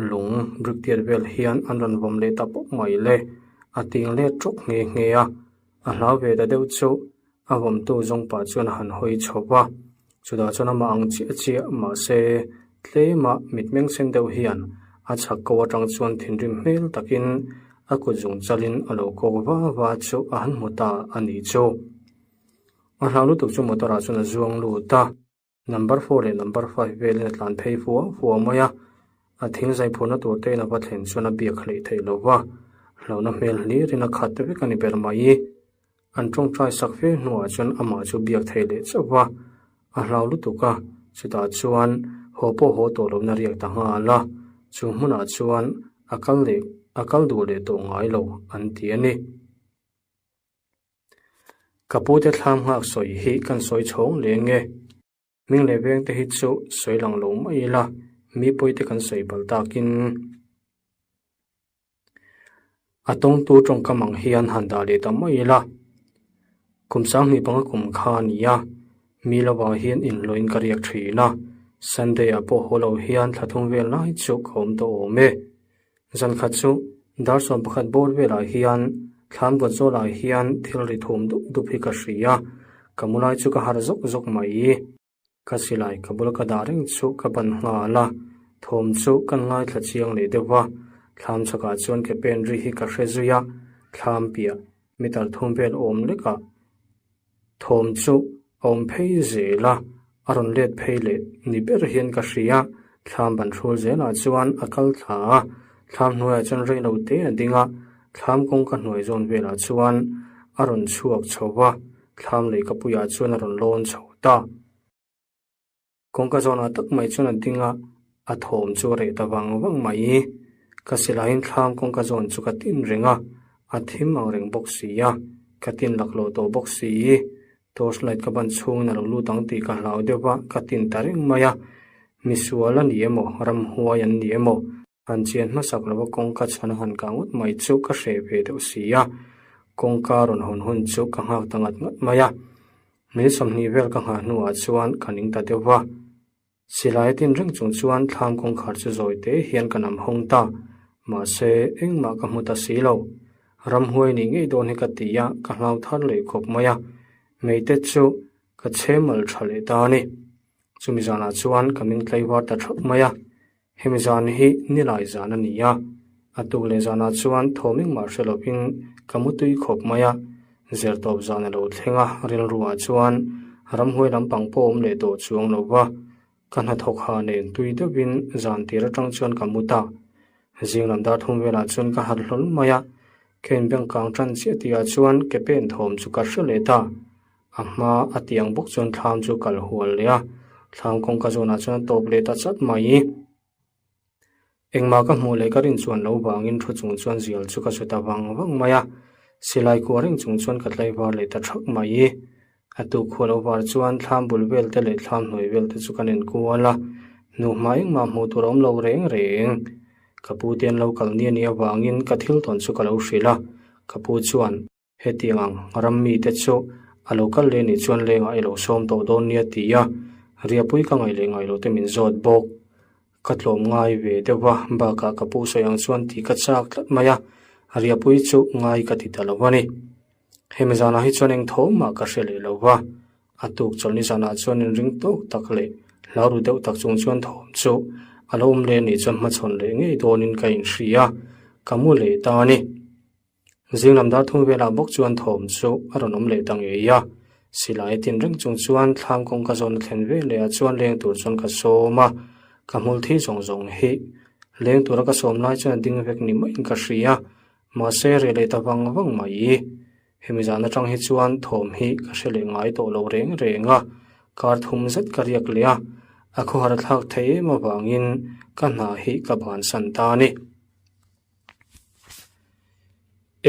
lung brick tiat vel hian an rawn vawm leh ta pawp mai le, a ting let tawk nghe nghe a, a hlau ve ta deuh chu a vawmtu zawng pah chuan a han hawi chho va, chutah chuan amah ang chiah chiah mahse tlema mitmeng sen deuh hian a chhak ko atang chuan thinrim hmel takin a kut zung chalin a lo kawk va va chu a han hmu ta a nih chu. A hlau lutuk chu motor ah chuan a zuang lut a, number four leh number five velin a tlan phei fua fua mai a, a thing zai phurna tur te in a va thlen chuan a biak hleih theih lo va, hlauhna hmel hlir in a khat vek a ni ber mai. An tawngtai sak fe hnuah chuan amah chu biak theih leh chauh va, a hlau lutuk a, chutah chuan haw pawh haw tawh lohna riak ta nghal a, chu hmunah chuan a kal leh a kal duh leh tawh ngai lo an ti a ni. Ka pute thlam nghak sawi hi kan sawi chhawng leng e. Hming leh veng te hi chu sawi lang lo mai ila, mi pawi te kan sawi palh takin a tawngtu tawngkam ang hian han dah leh ta mai ila. Kum sanghnih panga kum kha a ni a, mi lovah hian inhlawhin ka riak thin a, Sunday ah pawh haw lo hian thla thum vel lai chu ka awm tawh awm e. Zan khat chu dar 11 bawr velah hian thlam kawt zawlah hian thil ri thum dup dup hi ka hria a, ka mu lai chu ka harh zawk zawk mai. Ka silai ka bula ka dah reng chu ka ban nghal a, thawm chu kan ngaithla chiang leh deuh va. Thlam chhakah chuan ke pen ri hi ka hre zui a, thlam piah meter thum vel awm lekah thawm chu a awm phei zel a, a rawn let phei leh ni ber hian ka hria. Thlam ban hrul zelah chuan a kal thla a, thlam hnuaiah chuan rei lo te a ding a, thlam kawngka hnuai zawn velah chuan a rawn chhuak chho va, thlam lei ka puiah chuan a rawn lawn chho ta. Kawngka zawnah tak mai chuan a ding a, a thawm chu a reh ta vang vang mai. Ka silaiin thlam kawngka zawn chu ka tin reng a, a thim ang reng bawk si a, ka tin laklawh tawh bawk si. Torch light ka ban chhungin a lo lut ang tih ka hlau deuh va, ka tin ta reng mai a. Misual a ni emaw, ramhuai an ni emaw, han chian hmasak lova kawngka chhan a han kah ngawt mai chu ka hreh ve deuh si a, kawngka rawn hawn hun chu ka nghak ta ngat ngat mai a. Mei 20 vel ka nghah hnuah chuan ka ning ta deuh va. Silai a tin reng chung chuan thlam kawngkhar chu zawi te hian ka nam hawng ta. Mahse, engmah ka hmu ta si lo. Ramhuai nih ngei dawn hi ka ti a, ka hlau thar leh khawp mai a. Meite chu ka chhemal tha leh ta a ni. Chumi zanah chuan ka ming tlaivar ta thap mai a. Hemi zan hi nilai zan a ni a, a tuk leh zanah chuan thawm engmah hre lovin ka mu tui khawp mai a, zirtawp zan a lo thleng a, rilruah chuan ramhuai lampang pawh awm leh tawh chuang lo va, ka hnathawk ha nen tui deuhin zan tir atang chuan ka mu ta. Zing lam dar thum velah chuan ka harh hlawl mai a, ka inbeng kang tan chiah tihah chuan ke pen thawm chu ka hre leh ta. A hma a tiang bawk chuan thlam chu kal hual leh a, thlam kawngka zawnah chuan a tawp leh ta chat mai. Engmah ka hmuh leh ka rin chuan lo vangin thu chung chuan zial chu ka zu ta vang vang mai a, silai kuah reng chung chuan ka tlaivar leh ta thak mai. A tuk khual lo var chuan thlam bul vel te leh thlam hnuai vel te chu ka nen kual a, hnuhma engmah hmuh tur a awm lo reng reng. Ka pu te an lo kal ni a nih avangin ka thil tawn chu ka lo hrilh a, ka pu chuan. Hetiang ang ram mite chu a lo kal leh nih chuan lengah i lo sawm tawh dawn nia ti a, riahpui ka ngaih leh ngaih lote min zawt bawk. Ka tlawm ngai ve deuh va, bakah ka pu sawi ang chuan tih ka chak tlat mai a, riahpui chu ngai ka ti ta lo a ni. Hemi zanah hi chuan eng tho mah ka hre leh lo va, a tuk chawlhni zanah chuan inring tawk tak leh hlau ru deuh tak chung chuan thawm chu a lo awm leh nih chuan hmachhawn leh ngei dawnin ka inhria, ka mu leh ta a ni. Zing lam dar thum velah bawk chuan thawm chu a rawn awm leh ta ngei a, silai tin reng chung chuan thlam kawngka zawn a thlen ve leh ah chuan leng tur chuan ka sawm a, ka hmul thi zawng zawng hi leng tura ka sawm lai chuan a ding vek ni maiin ka hria, mahse reh leh ta vang vang mai. Hemi zan atang hi chuan thawm hi ka hre leh ngai tawh lo reng reng a, kar thum zet ka riak leh a, a khawhar thlak thei em avangin ka hna hi ka bansan ta a ni.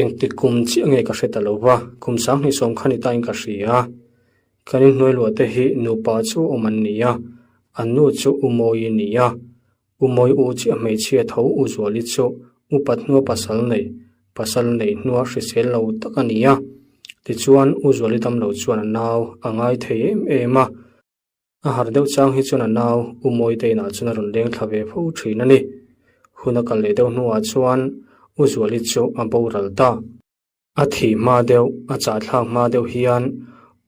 Engtik kum chiah nge ka hre ta lo va, kum 20 kha ni tain ka hria. Kan inhnuai luah te hi nupa chu awm an ni a, an nu chu U Mawi a ni a. U Mawi u chiah hmeichhia tho U Zuali chu upat hnua pasal nei, pasal neih hnua hrisel lo tak a ni a. Tichuan U Zuali damlo chuan a nau a ngai thei em em a. A harh deuh chang hi chuan a nau U Mawite inah chuan a rawn leng thla ve fo thin a ni. Hun a kal leh deuh hnuah chuan U Zuali chu a boral ta. A thih hma deuh, a chahthlak hma deuh hian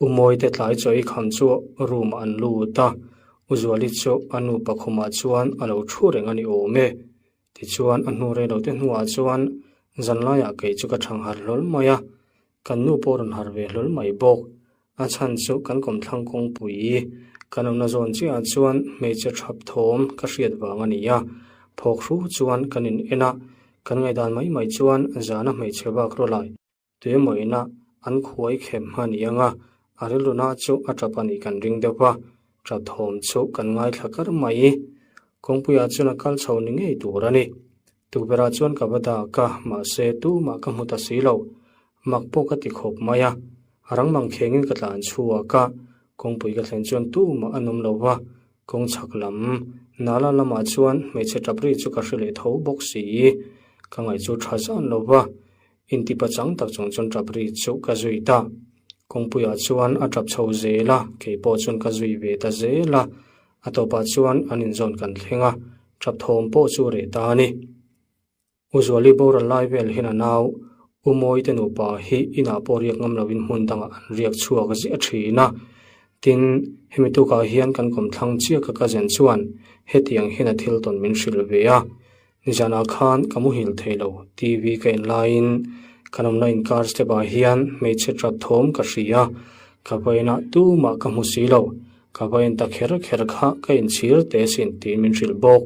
U Mawite tlai chaw ei kham chu room ah an lut a, U Zuali chu a nu pakhumah chuan a lo thu reng a ni awm e. Tichuan a hnu rei lo te hnuah chuan zanlaiah kei chu ka thang harh hlawl mai a, kan nu pawh rawn harh ve hlawl mai bawk. A chhan chu kan kawmthlang kawngpui kan awmna zawn chiahah chuan hmeichhe thap thawm ka hriat vang a ni a, phawk hru chuan kan in en a, kan ngaihdan mai mai chuan zana hmeichhe bak rawh lai tuemaw ina an khuai khem a ni ang a, a rilruna chu a tap a nih kan ring deuh va, tap thawm chu kan ngaithla kar mai. Kawngpuiah chuan a kal chho ni ngei tur a ni. Tukverhah chuan ka va dak a, mahse tumah ka hmu ta si lo. Mak pawh ka ti khawp mai a, rang mang khengin ka tlan chhuak a, kawngpui ka thlen chuan tumah an awm lo va, kawng chhak lam nala lamah chuan hmeichhe tap ri chu ka hre leh tho bawk si. Ka ngaih chu tha zan lo va, inti pachang tak chung chuan tap ri chu ka zui ta. Kawngpuiah chuan a tap chho zel a, kei pawh chuan ka zui ve ta zel a, a tawpah chuan an inzawn kan thleng a, tap thawm pawh chu reh ta a ni. U Zuali boral lai vel hian a nau U Mawite nupa hi inah pawh riak ngam loin hmun dangah an riak chhuak ziah thin a. Tin, hemi tukah hian kan kawmthlang chiah ka cousin chuan hetiang hian a thil tawn min hrilh ve a. Nizanah khan ka muhil thei lo, TV ka en laiin kan awmna inkar step ah hian hmeichhe tap thawm ka hria, ka va enah tumah ka hmu si lo, ka va en ta kher kher kha ka inchhir teh sin tiin min hrilh bawk.